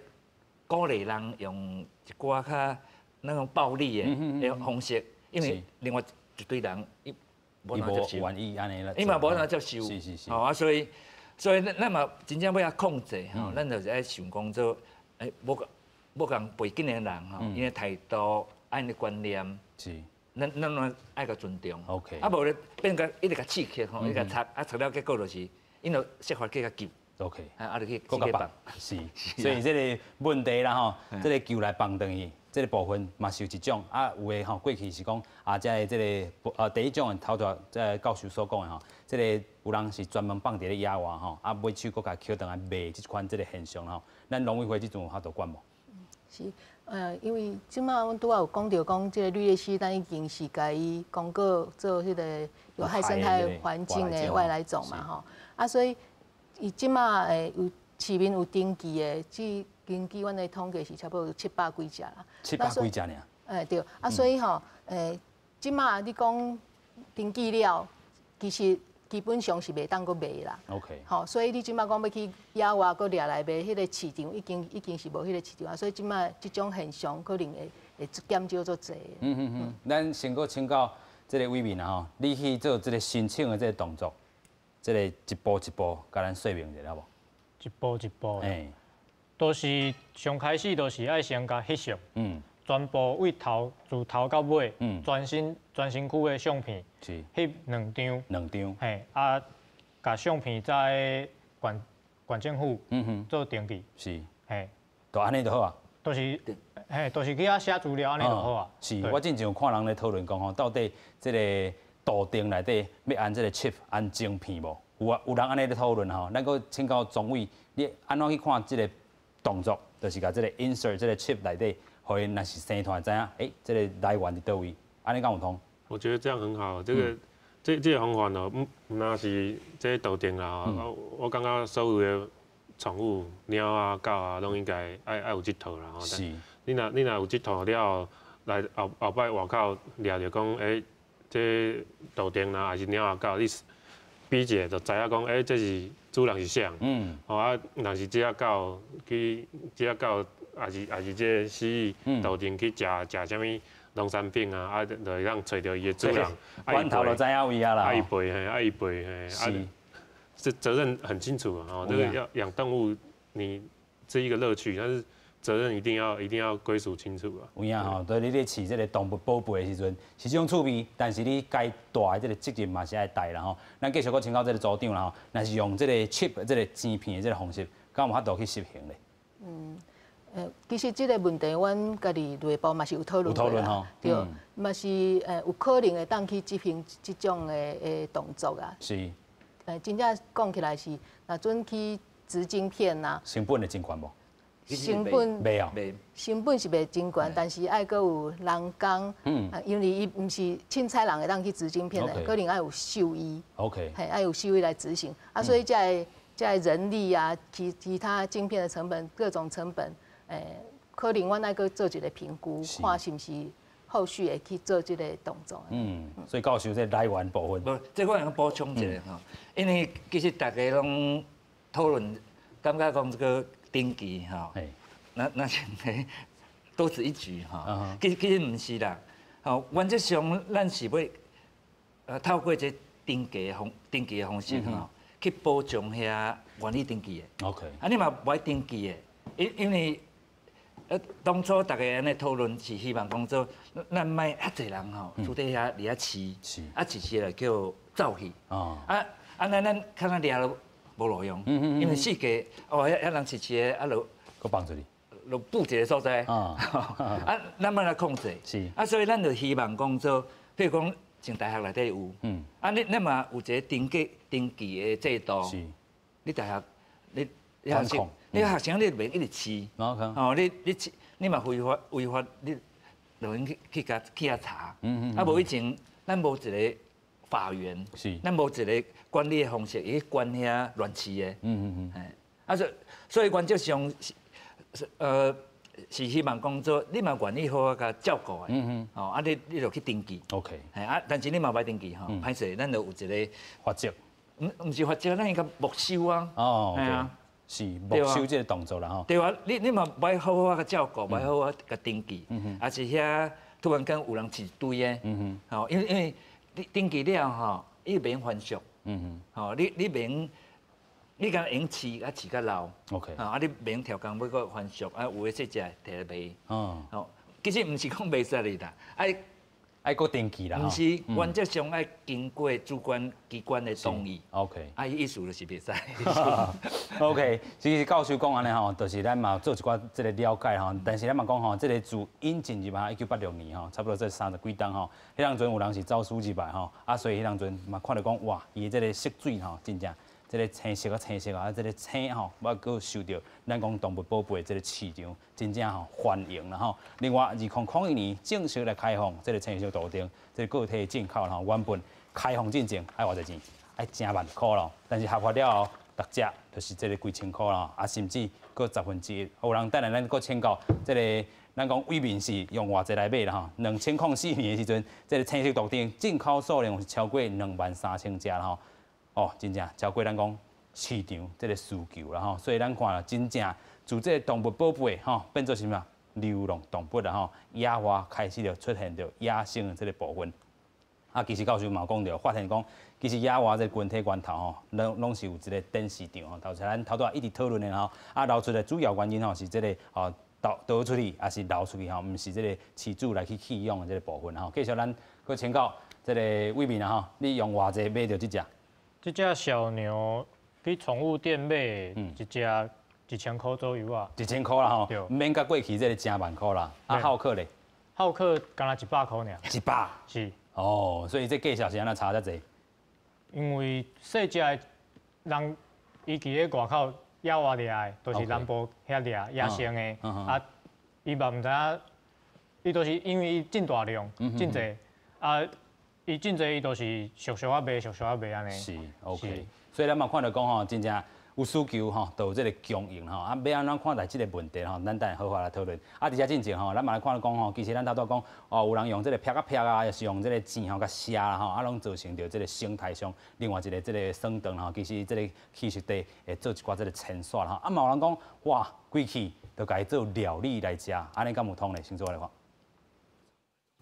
鼓励人用一寡较那种暴力的方式，因为另外一堆人伊无法接受，愿意按呢，伊嘛无法接受。吼啊，所以咱嘛真正欲晓控制吼，咱就是爱想讲做，无仝背景的人吼，𪜶的态度、𪜶的观念，咱拢爱共尊重。 啊，无咧变共一直共刺激吼，一直共插，啊插了结果就是，𪜶就设法去共救。 啊就去閣共放，是，所以這个问题啦吼，這个救來放轉去，這个部分嘛是有一種，啊有的吼過去是講啊，這个這个第一種頭拄這个教授所講的吼，這个有人是專門放佇咧野外吼，啊尾手閣共抾轉來賣這款這个現象吼，咱農委會這陣有法度管無？是，因為這馬阮拄仔有講著講，這个綠鬣蜥咱已經是共伊公告做彼个有害生態環境的外來種嘛吼，啊所以。伊這馬有市面有登記的，這根據阮的統計是差不多有七百幾隻啦。七百幾隻爾？對，啊，所以吼，這馬你講登記了，其實基本上是袂當閣賣啦。 吼，所以你這馬講欲去野外閣掠來賣，彼个市場已經是無彼个市場啊，所以這馬這種現象可能會減少足濟。咱先閣請教這个委員啊吼，你去做這个申請的這个動作。這个一步一步，共咱說明一下好無？一步一步，都是上開始都是愛先共翕相，全部對頭自頭到尾，全身全身軀的相片，翕兩張，兩張，嘿，啊，共相片在縣縣政府做登記，嘿，就按呢就好啊。就是，嘿，就是去遐寫資料按呢就好啊。是，我之前有看人咧討論講吼，到底這个杜定內底欲按這个 chip 按晶片無？有啊，有人按呢咧討論吼。咱閣請教鍾委，你按怎去看這个動作？就是共這个 insert 這个 chip 內底，予𪜶若是生湠知影，欸，這个來源佇佗位，按呢敢有通？我覺得這樣很好，這個方法哦，毋若是這個導定啦，我感覺所有的寵物貓啊、狗啊，攏應該愛有這套啦。你若有這套了後，來後後擺外口掠著講，欸，這杜定啦，還是貓啊狗，你比一下就知影講，欸，這是主人是啥？吼啊，若是這隻狗去，這隻狗，抑是這个蜥蜴杜定去食食啥物農產品啊，啊，就會當揣著伊的主人。源頭就知影位啊啦。啊伊賠嘿，啊伊賠嘿，啊，這責任很清楚啊！哦，這個要養動物，你這一個樂趣，但是責任一定要歸屬清楚啊。有影吼，對你咧飼這个動物寶貝的時陣，是這種趣味，但是你該帶的這个責任嘛是愛帶啦吼。咱繼續閣請教這个組長啦吼，若是用這个 chip 這个晶片的這个方式，敢有法度去執行咧？其實這个問題，阮家己內部嘛是有討論過啦，對，嘛是有可能會當去執行這種的動作啊。真正講起來是，若準去植晶片呐，成本會真懸無？成本袂哦，成本是袂真懸，但是愛閣有人工，因為伊毋是凊彩人會當去植晶片的，可能愛有獸醫， 嘿，愛有獸醫來執行，啊，所以這个。這人力啊，其他晶片的成本，各種成本，可能阮愛閣做一個評估，看是毋是後續會去做這個動作。嗯，所以教授這來源部分。無，這我會補充一下吼，因為其實大家攏討論，感覺講這個登記吼，那是多此一舉吼。其實毋是啦，吼，原則上咱是欲透過這登記的方式吼，去保障遐願意登記的。 啊，你嘛無愛登記的，因為當初大家按呢討論是希望講做，咱莫遐濟人吼，私底下佇遐飼，啊，一時來叫走去。啊，咱較若掠都無路用，因為四界哦，遐人飼飼的啊，就閣放出去，就布一个所在。啊，咱欲來控制。啊，所以咱就希望講做，譬如講，像大學內底有，啊，你嘛有一個登記的制度。你大學你學生，你學生你袂一直飼，哦，你飼，你嘛違法違法，你就用去共去遐查。啊，無以前咱無一個法源，咱無一個管理的方式，去管遐亂飼的。啊，所以原則上是希望講做，你嘛願意好好共照顧的，哦，啊你就去登記。 啊，但是你嘛無愛登記吼，歹勢，咱就有一個罰則。毋是罰則，咱應該沒收啊。哦，對啊，是沒收這個動作啦吼。對啊，你嘛無愛好好共照顧，無愛好好共登記，啊是遐突然間有人飼一堆的，吼，因為你登記了吼，伊袂用繁殖，吼，你袂用。你敢會用飼啊飼較老啊你袂用調工欲閣繁殖，啊有的細隻摕來賣，哦，其實毋是講袂使哩啦，愛愛閣登記啦，毋是，原則上愛經過主管機關的同意。 啊，意思就是袂使。 OK，其實教授講按呢吼，就是咱嘛做一寡這个了解吼，但是咱嘛講吼，這个自引進入來1986年吼，差不多這30幾冬吼，彼當陣有人是走私入來吼，啊，所以彼當陣嘛看著講哇，伊這个色水吼，真正。這个青色啊，青色啊，這个青吼，猶閣受著咱講動物寶貝這个市場真正吼歡迎啦吼。另外，2001年正式來開放這个青色杜仲，這个個體進口吼，原本開放進前愛偌濟錢？愛成萬箍咯。但是合法了後，逐隻就是這个幾千箍啦，啊，甚至閣1/10。有人等下咱閣請教這个，咱講偉民是用偌濟來買啦吼？2004年的時陣，這个青色杜仲進口數量是超過23,000隻啦吼。哦，真正超過咱講市場這个需求啦吼，所以咱看真正自這个動物寶貝吼變做啥物流浪動物啦吼，野外開始就出現著野生的這个部分。啊，其實教授嘛有講著，發現講其實野外這个群體源頭吼，攏是有一个展示場吼，頭先咱頭拄仔一直討論的吼，啊流出的主要原因吼是這个哦倒出去，抑是流出去吼，毋是這个飼主來去棄養的這个部分吼。繼續咱閣請教這个偉民啊吼，你用偌濟買著這隻？這隻小牛去寵物店買，一隻1000箍左右啊。 1000箍啦吼，毋免佮過去這个成萬箍啦。啊，浩克咧？浩克敢若100箍爾。 100。是。哦，所以這價錢是按怎差遮濟？因為細隻的人，伊佇咧外口野外掠的，都是南部遐掠野生的，啊，伊嘛毋知影，伊都是因為伊進大量，真濟，啊。伊真濟，伊都是俗俗仔賣，俗俗仔賣按呢。是，OK。所以咱嘛看著講吼，真正有需求吼，就有這个供應吼。啊，欲按怎看待這个問題吼？咱等下好好來討論。啊，佇遮進前吼，咱嘛來看著講吼，其實咱頭拄講哦，有人用這个劈啊劈啊，抑是用這个錢吼共射啦吼，啊，攏造成著這个生態上另外一个這个損斷吼。其實這个棲息地會做一寡這个遷徙吼。啊，嘛有人講哇，規氣就共伊做料理來食，按呢敢有通咧？先做來看。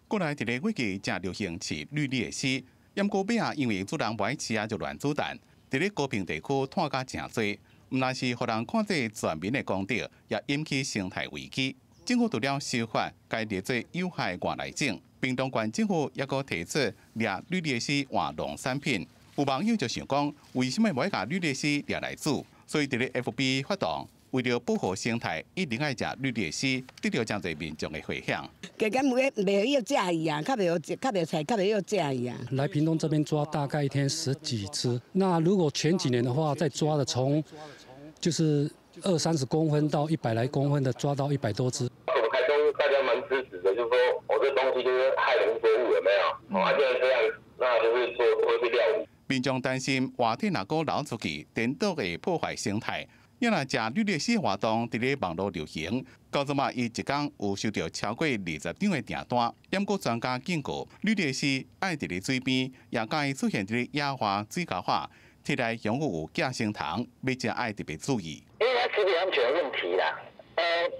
國內佇咧月季正流行飼綠鬣蜥，毋過尾仔因為主人無愛飼啊，就亂煮蛋。佇咧高屏地區湠甲誠濟，毋但是予人看做全民的公敵，也引起生態危機。政府除了修法，共列做有害外來種，屏東縣政府猶閣提出掠綠鬣蜥換農產品。有網友就想講，為啥物無愛共綠鬣蜥掠來煮？所以佇咧 FB 發動。為著保護生態，一定愛食綠鬣蜥，得著誠濟民眾的迴響。加減袂袂曉食伊啊，較袂好食，較袂菜，較袂曉食伊啊。來屏東這邊抓大概一天十幾隻，那如果前幾年的話，再抓的從就是二三十公分到100來公分的，抓到100多隻。我們台中大家蠻支持的，就是說我這東西就是害農作物，有沒有？啊，既然這樣，那就是做做一些料理。民眾擔心活體若閣流出去，顛倒會破壞生態。因為食綠鬣蜥活動佇咧網路流行，到這馬伊一工有收著超過20張的訂單。毋過專家警告，綠鬣蜥愛佇咧水邊，也佮意出現佇咧野外水溝仔，體內容有寄生蟲，欲食愛特別注意。因為它食品安全問題啦，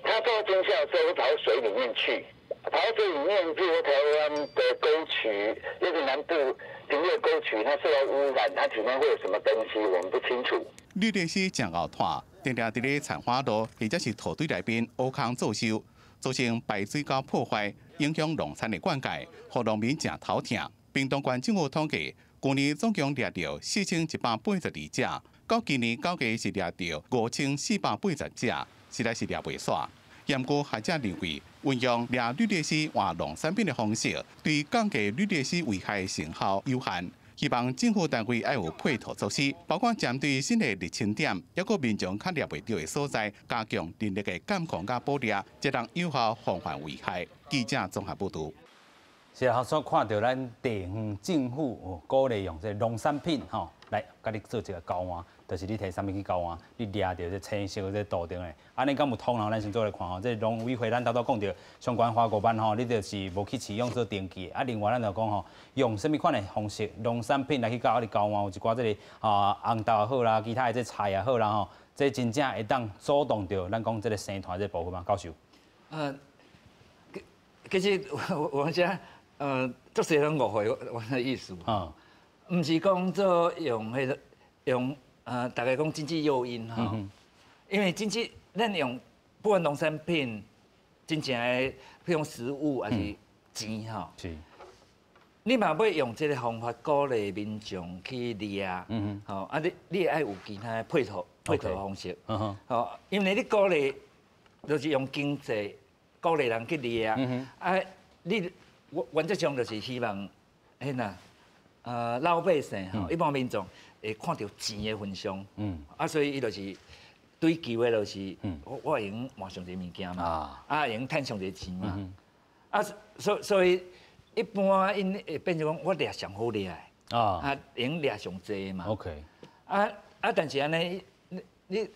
它受到驚嚇之後會跑到水裡面去，跑到水裡面，譬如台灣的溝渠，尤其南部平地溝渠，它受到污染，它體內會有什麼東西，我們不清楚。綠鬣蜥誠𠢕湠，定定佇咧田花路或者是土堆內面挖空做岫，造成排水溝破壞，影響農田的灌溉，予農民誠頭疼。屏東縣政府統計，舊年總共掠著4182隻，到今年九月是掠著5480隻，實在是掠袂煞。毋過學者認為，運用掠綠鬣蜥換農產品的方式，對降低綠鬣蜥危害成效有限。希望政府單位愛有配套措施，包括針對新的入侵點，抑閣民眾較掠袂著的所在，加強人力的監控佮捕獵，才能有效防範危害。記者綜合報導。是啊，所看著咱地方政府鼓勵用這個農產品吼來共你做一個交換，就是你提啥物去交換，你掠著這青色這圖騰的，按呢敢有通吼？咱先做來看吼，這農委會咱頭拄講著相關花果班吼，你就是無去飼養所登記的。啊，另外咱就講吼，用啥物款的方式，農產品來去佮你交換，有一寡這個啊紅豆也好啦，其他的這菜也好啦吼，這真正會當阻擋著咱講這個生態這個部分嗎？教授？其實我這。足濟人誤會我的意思，毋是講做用彼個用大家講經濟誘因吼，因為經濟咱用不管農產品，真正的譬如食物抑是錢吼，你嘛欲用這個方法鼓勵民眾去掠，吼啊你你愛有其他的配套方式，吼，因為你鼓勵就是用經濟鼓勵人去掠，啊你。我原則上就是希望，彼呐，老百姓吼，一般民眾會看著錢的份上，啊，所以伊就是追求的，就是我會用換上濟物件嘛，啊，會用趁上濟錢嘛，啊，所以一般𪜶會變成講我掠上好掠的，啊，會用掠上濟嘛，OK，啊啊，但是按呢，你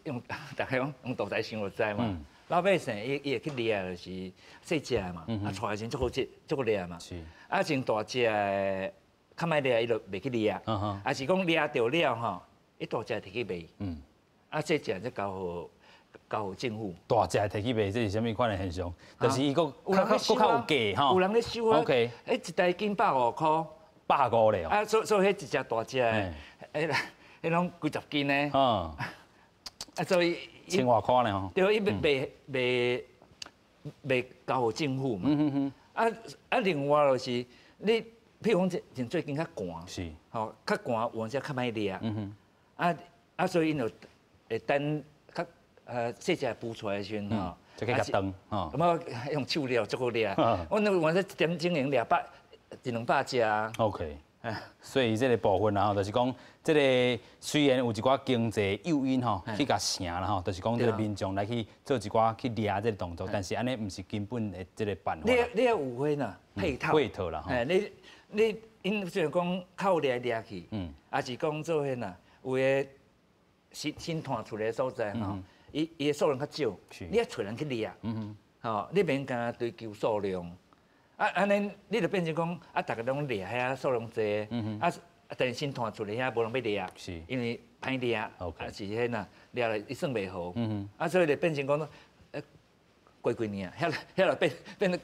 用大家講用肚仔想就知嘛。老百姓伊會去掠就是細隻的嘛，啊，帶的時陣足好食，足好掠嘛。啊，像大隻的較歹掠，伊就袂去掠。啊是講掠著了吼，伊大隻提去賣。啊，細隻則交予政府。大隻提去賣，這是啥物款的現象？就是伊閣較閣較有價吼。有人咧收啊。 OK。彼一台斤150箍。 150咧。啊，所以彼一隻大隻的，彼攏幾十斤呢。啊，所以。千外箍呢吼。對，伊賣交予政府嘛。啊啊，另外就是你，譬如講，像最近較寒，吼，較寒有陣時較歹掠。啊啊，所以𪜶就會等較細隻孵出來的時陣吼，就去共斷吼。咁啊，用手掠足好掠。我那有陣時一點鐘會掠百一兩百隻。 OK。所以這個部分啊，就是講，這個雖然有一寡經濟誘因吼，去共成啦吼，就是講這個民眾來去做一寡去掠這個動作，但是按呢毋是根本的這個辦法。你愛有彼呐配套。配套啦。你𪜶雖然講靠掠掠去，抑是講做彼呐，有的新湠出來的所在吼，伊的數量較少，你愛揣人去掠，吼，你免干焦追求數量。啊，按呢，你就變成講，啊，逐家攏掠遐數量濟，啊，但是新湠出來遐無人欲掠，因為歹掠，啊是彼呐掠來伊算袂好，啊，所以就變成講，過幾年啊，遐就變。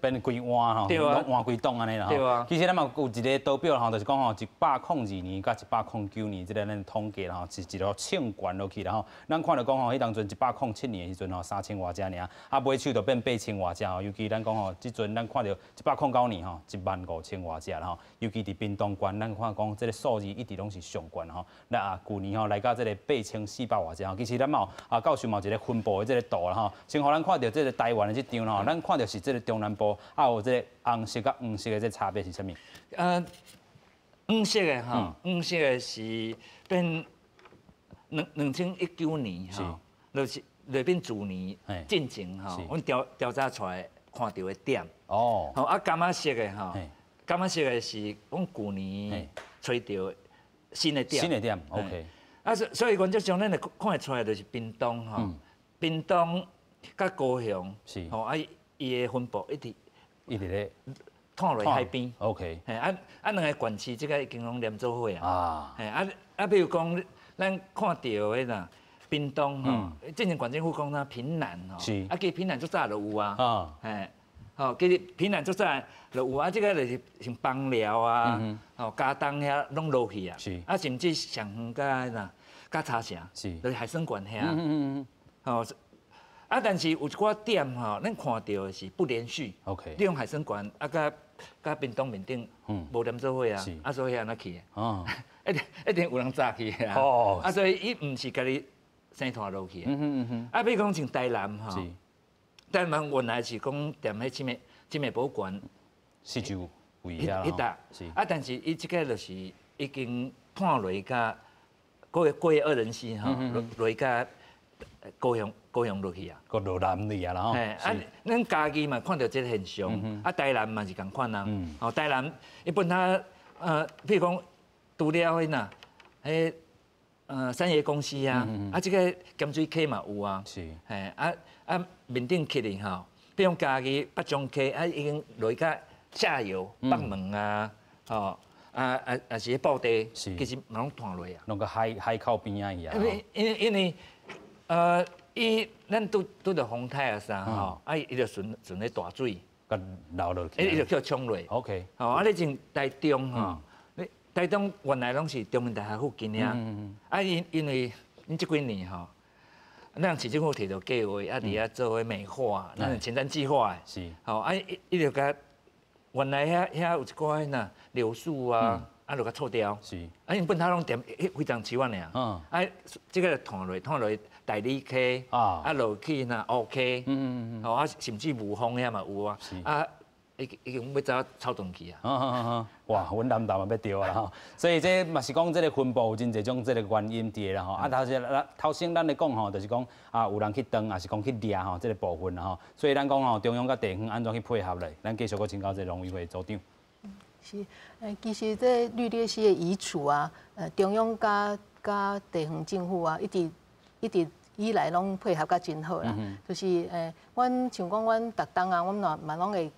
變規換吼，攏換規檔按呢啦吼。其實咱嘛有一個圖表吼，就是講吼，102年佮109年這個咱統計吼，是一路衝懸落去啦吼。咱看著講吼，彼當陣107年的時陣吼，3000外隻爾，啊尾手就變8000外隻吼。尤其咱講吼，這陣咱看著109年吼，15000外隻啦吼。尤其佇屏東縣，咱看講這個數字一直攏是上懸吼。那啊，舊年吼來到這個8400外隻吼。其實咱嘛有啊，教授嘛有一個分布的這個圖啦吼。先予咱看著這個台灣的這張吼，咱看著是這個中南部。啊，有這個紅色佮黃色的這差別是啥物？黃色的吼，黃色的是變2019年吼，就是內變自年進前吼，阮調查出來看著的點。哦。吼啊，柑仔色的吼，柑仔色的是講舊年揣著新的點。新的點，OK。啊，所以原則上，咱會看會出來，就是屏東吼，屏東佮高雄，吼啊，伊的分布一直一直咧湠落海邊。 嘿，啊啊，兩个縣市這个已經攏連做伙啊。嘿，啊啊，比如講，咱看著彼啦，屏東吼，之前縣政府講啥屏南吼，啊，其實屏南足早就有啊。嘿，吼，其實屏南足早就有啊，這个就是像枋寮啊，吼，佳冬遐攏落去啊。啊，甚至上遠佮那佮茶城，就是海生館遐。吼，啊，但是有一寡點吼，咱看著的是不連續。 你用海生館啊，佮屏東面頂無連做伙啊，啊，所以按怎去？一定一定有人紮去啊。啊，所以伊毋是家己生湠落去。啊，比如講像台南吼，台南原來是講踮彼彊尾博物館四周圍遐彼搭。啊，但是伊這个就是已經湠落佮過過二仁溪吼，落佮高雄落去啊，閣落南去啊啦吼。嘿，啊，咱嘉義嘛看著這个現象，啊，台南嘛是仝款啊。哦，台南伊本來譬如講除了彼那，彼三葉公司啊，啊，這个鹹水溪嘛有啊。嘿，啊啊面頂起哩吼，比如講嘉義北漳溪啊，已經落去下游北門啊，吼。啊啊啊！是彼布袋，其實嘛攏湠落啊。攏閣海口邊仔去啊。因為伊咱拄拄著風颱啊啥吼，啊伊就順順咧大水，閣流落去，伊就叫沖落。 吼啊！你像台中吼，你台中原來攏是中正大學附近爾，啊因為𪜶這幾年吼，咱市政府提著計劃，啊佇遐做彼美化，咱前瞻計劃的。吼啊！伊就共原來遐有一寡彼那柳樹啊，啊就共锉掉。啊，𪜶本來攏踮彼非常樹仔爾。啊，這个湠落湠落大里溪，啊落去那烏溪，吼啊，甚至霧峰遐嘛有啊。啊，已經欲走草屯去啊。哇，阮南投嘛欲著啊啦吼。所以這嘛是講這个分布有真濟種這个原因佇啦吼。啊，頭先咱咧講吼，就是講啊，有人去斷，抑是講去掠吼，這个部分啦吼。所以咱講吼，中央佮地方按怎去配合咧？咱繼續閣請教這个農委會組長。是，其實這綠鬣蜥的移除啊，中央佮地方政府啊，一直一直以來攏配合甲真好啦。就是阮像講阮逐冬啊，阮嘛嘛攏會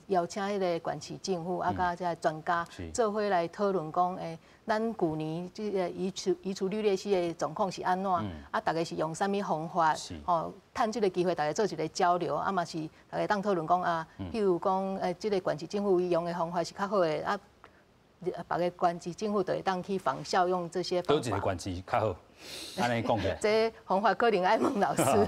邀請彼个縣市政府啊，佮這个專家做伙來討論講，咱舊年這个移除綠鬣蜥的狀況是按怎？啊，逐家是用啥物方法？吼，趁這个機會，逐家做一个交流，啊嘛是逐家當討論講啊，譬如講，這个縣市政府伊用的方法是較好的，啊，別个縣市政府就會當去仿效用這些方法。佗一个縣市較好？按呢講起來。這方法可能愛問老師。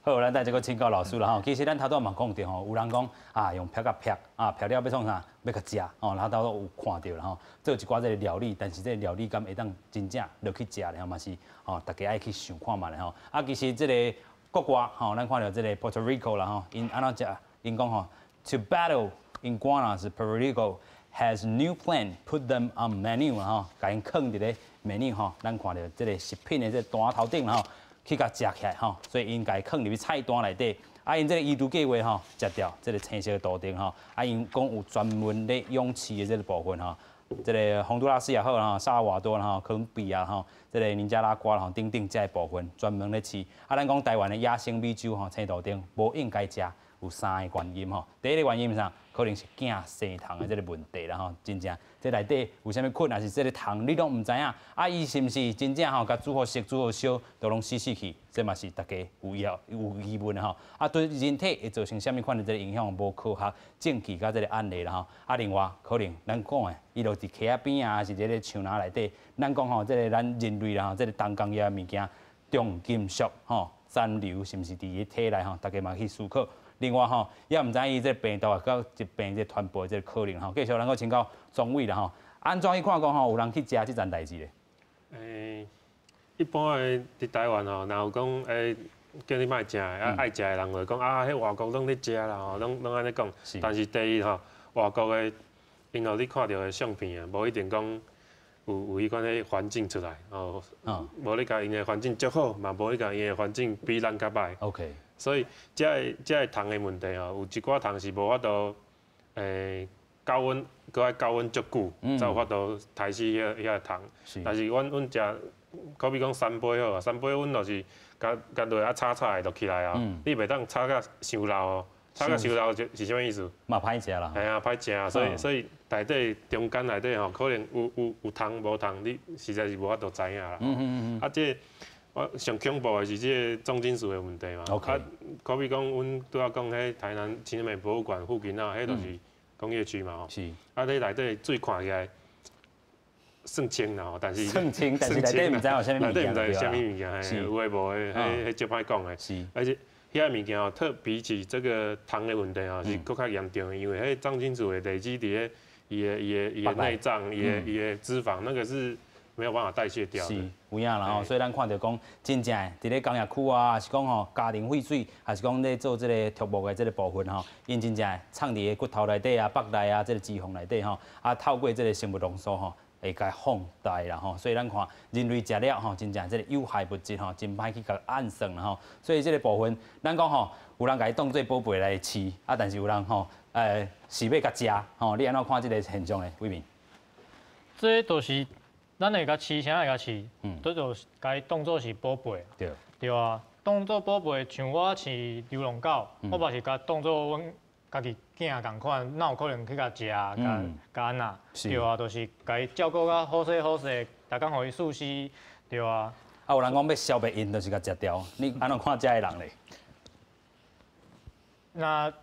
好，咱等下閣請教老師啦吼。其實咱頭拄嘛講著吼，有人講啊，用劈共劈啊，劈了欲創啥？欲共食吼，然後頭拄有看著啦吼，做一寡這个料理，但是這个料理敢會當真正落去食咧吼，嘛是吼，大家愛去想看覓咧吼。啊，其實這个國外吼，咱看著這个 Puerto Rico 啦吼，𪜶按怎食？𪜶講吼，To battle iguanas, Puerto Rico has new plan, put them on menu 吼，共𪜶囥佇咧 menu 吼，咱看著這个食品的這個單頭頂吼，去共食起來吼，所以𪜶共囥入去菜單內底。啊，𪜶這个移除計劃吼，食著這个青色的圖騰吼，啊，𪜶講有專門咧養飼的這个部分吼，這个洪都拉斯也好啦，薩爾瓦多啦吼，哥倫比亞吼，這个尼加拉瓜吼等等這个部分專門咧飼。啊，咱講台灣的野生美洲吼青圖騰無應該食，有三个原因吼。第一个原因是啥？可能是驚生蟲的這个問題啦吼，真正這內底有啥物菌，抑是這个蟲你攏毋知影。啊，伊是毋是真正吼，共煮予熟、煮予燒，都攏死死去？這嘛是大家有要有疑問的吼。啊，對人體會造成啥物款的這个影響，無科學證據佮這个案例啦吼。啊，另外可能咱講的，伊就佇溪仔邊啊，抑是這个樹林內底，咱講吼，這个咱人類啦吼，這个重工業的物件，重金屬吼殘留是毋是佇伊體內吼？大家嘛去思考。另外吼，也毋知伊這病毒啊，佮疾病這傳播這个可能吼。繼續咱閣請教鍾偉啦吼，按怎去看講吼，有人去食這層代誌咧？一般的佇台灣吼，若有講叫你莫食，啊愛食的人會講啊，彼外國攏咧食啦吼，攏攏按呢講。但是第一吼，外國的𪜶予你看著的相片啊，無一定講有彼款的環境出來哦。無你共𪜶的環境足好，嘛無你共𪜶的環境比咱較䆀。 所以這个蟲的問題吼，有一寡蟲是無法度高溫，閣愛高溫足久，才有法度刣死遐個蟲。但是阮食，好比講三杯好啊，三杯阮就是共共落啊炒炒就起來啊，你袂當炒甲傷老哦，炒甲傷老就是啥物意思？嘛歹食啦。系啊，歹食，所以內底中間內底吼，可能有蟲無蟲，你實在是無法度知影啦。啊，這我上恐怖的是這個重金屬的問題嘛。啊，好比講，阮拄仔講彼台南秦美博物館附近啊，彼就是工業區嘛吼。啊，你內底水看起來算清啦吼，但是算清，但是內底毋知有啥物物件。內底毋知有啥物物件，嘿，有的無的，彼足歹講的。而且遐物件吼，特比起這個蟲的問題吼，是閣較嚴重的，因為彼重金屬會累積佇咧伊的內臟、伊的脂肪，那個是沒有辦法代謝掉。是，有影啦吼，所以咱看著講，真正的佇咧工業區啊，抑是講吼家庭廢水，抑是講咧做這個畜牧的這個部分吼，𪜶真正藏佇个骨頭內底啊、腹內啊、這個脂肪內底吼，啊透過這個生物濃縮吼，會共放大啦吼，所以咱看人類食了吼，真正這個有害物質吼，真歹去共按算啦吼。所以這個部分，咱講吼，有人共伊當做寶貝來飼，啊，但是有人吼，是欲共食吼。你按怎看這個現象咧，偉民？這就是。咱會共飼，啥會共飼？這就是共伊當做是寶貝。對啊，當做寶貝，像我飼流浪狗，我嘛是共當做阮家己囝仝款，哪有可能去共食、共共按怎？對啊，就是共伊照顧甲好勢好勢，逐工予伊繜屍，對啊。啊，有人講欲消滅𪜶，就是共食掉。你按怎看遮的人咧？那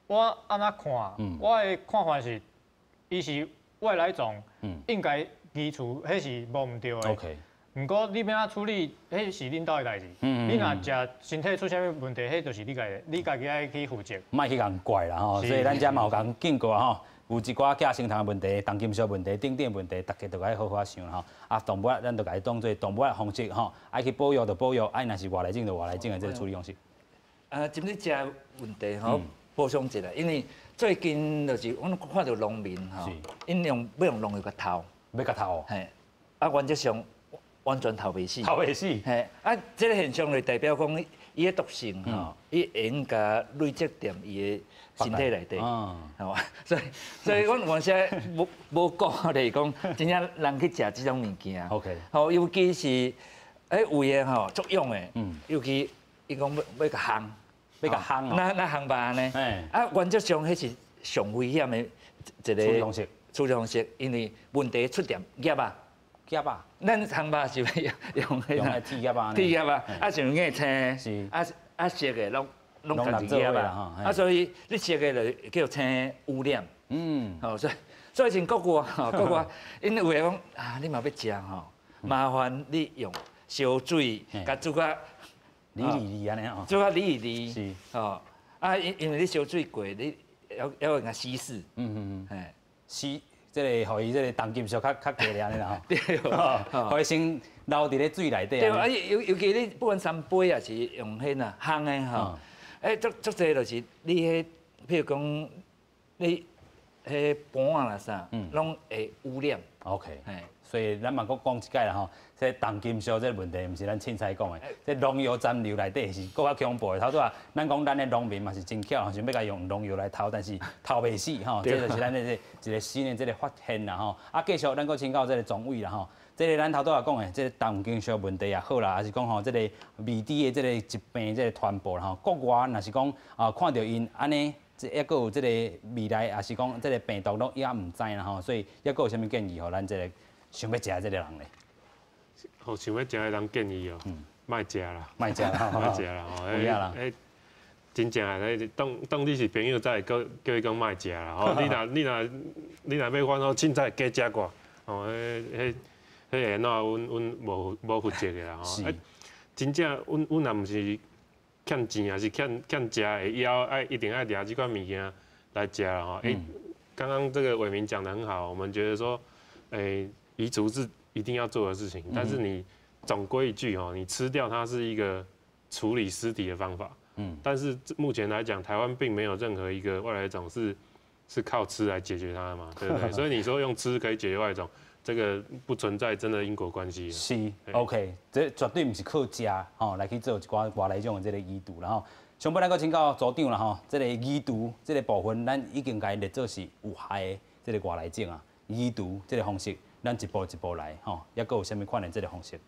我按怎看？我的看法是，伊是外來種，應該移除，彼是無毋對的。毋過你欲按怎處理，彼是恁兜的代誌。你若食身體出啥物問題，彼就是你家的，你家己愛去負責。莫去共怪啦吼，所以咱遮嘛有共警告吼，有一寡寄生蟲的問題、重金屬問題等等問題，大家都愛好好想吼。啊，動物咱就共伊當做動物的方式吼，愛去保育就保育，愛若是外來種就外來種的這個處理方式。啊，針對這問題吼，補充一下，因為最近就是阮看著農民吼，𪜶用欲用農藥共投。欲共投？嘿，啊，原則上完全投袂死。投袂死。嘿，啊，這個現象就代表講，伊的毒性吼，伊會用共累積踮伊的身體內底，係嘛？所以阮原先無講，就是講真正人去食這種物件。 吼，尤其是有的吼足勇的，尤其伊講欲共烘，欲共烘。那烘肉按呢？啊，原則上彼是上危險的一個處理方式。處理方式，因為問題出踮醃仔。醃仔。咱烘肉是欲用彼個鐵醃仔。鐵醃仔，啊像硬青，啊熟的攏仝一醃仔。啊，所以你熟的就叫青污染。吼，所以像國外吼，國外𪜶有的講啊，你嘛欲食吼，麻煩你用燒水，共煮甲離離離按呢吼。煮甲離離。吼，啊，因為你燒水過，你猶會共稀釋。嘿。稀，這個予伊這個重金屬較低按呢啦吼。對。予伊先留佇咧水內底。對啊，尤其你不管三杯抑是用彼呐烘的吼，足濟就是你彼，譬如講你彼盤仔啦啥，攏會污染。 OK。所以咱嘛閣講一擺啦吼，這重金屬這個問題，毋是咱凊彩講的，這農藥殘留內底是閣較恐怖的。頭拄仔咱講咱的農民嘛是真巧，想欲共用農藥來投，但是投袂死吼，這就是咱的這一個新的這個發現啦吼。啊，繼續咱閣請教這個莊偉啦吼，這個咱頭拄仔講的這個重金屬問題也好啦，抑是講吼這個未知的這個疾病這個傳播啦吼，國外若是講啊看著𪜶按呢。這猶閣有這個未來，抑是講這個病毒攏猶毋知啦吼，所以猶閣有啥物建議予咱這個想欲食這個人咧？予想欲食的人建議哦，莫食啦，莫食啦，莫食啦，吼，有影啦。真正的，當你是朋友，才會叫伊講莫食啦。吼，你若欲反吼，凊彩加食寡，吼，彼會按怎？阮無負責的啦。吼。真正，阮若毋是欠錢，抑是欠食的枵，愛一定愛掠這款物件來食啦。吼。剛剛這個偉民講得很好，我們覺得說，移除是一定要做的事情，但是你總歸一句哦，你吃掉它是一個處理屍體的方法。但是目前來講，台灣並沒有任何一個外來種是靠吃來解決它的嘛，對不對？所以你說用吃可以解決外來種，這個不存在真的因果關係。是，OK，這絕對毋是靠食吼來去做一寡外來種的這個移除，然後。上尾咱阁请教组长啦吼，这个移除这个部分，咱已经共伊列做是有害的这个外来种啊。移除这个方式，咱一步一步来吼，抑阁有啥物款的这个方式？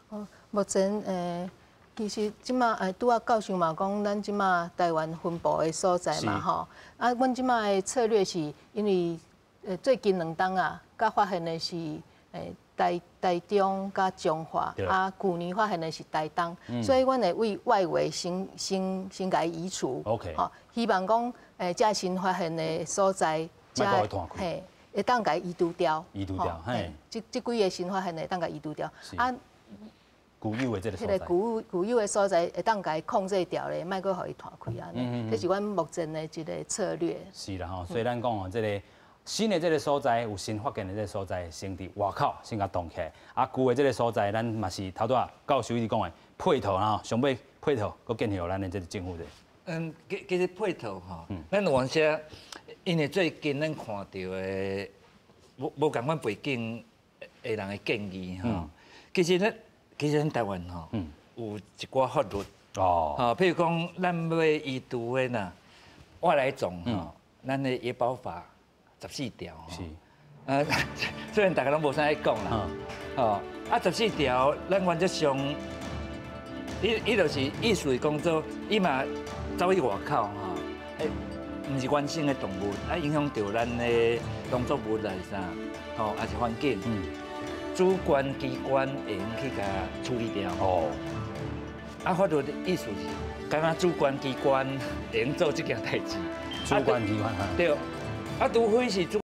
哦，目前其实这马拄仔教授嘛讲，咱这马台湾分布的所在嘛吼，啊，阮这马的策略是因为最近两冬啊，佮发现的是台中佮彰化，啊，旧年发现的是台东，所以阮会为外围先共伊移除。 吼，希望讲这新发现的所在，嘿，会当共伊移除掉。移除掉，嘿。这几个新发现的会当共伊移除掉。啊，旧有的这个所在。彼个旧有的所在会当共伊控制掉咧，莫阁予伊湠开按呢。这是阮目前的一个策略。是啦吼，所以咱讲吼，这个新的这个所在有新发现的这个所在，先伫外口先共挡起来。啊，旧的这个所在，咱嘛是头拄仔教授一直讲的配套吼，上尾配套，阁建议予咱的这个政府的。其实配套吼，咱有时因为最近咱看到的无仝款背景的人的建议吼，其实咱台湾吼，有一寡法律哦，吼，譬如讲咱欲移除的呐外来种吼，咱的野保法14条是，虽然大家拢无啥爱讲啦，吼，啊十四条，咱原则上，伊就是意思是讲做，伊嘛走去外口吼，毋是原生的动物，啊影响著咱的农作物来啥，吼，抑是环境，主管机关会用去共处理掉。哦，啊法律的意思是，敢若主管机关会用做这件代志。主管机关，对，啊除非是主。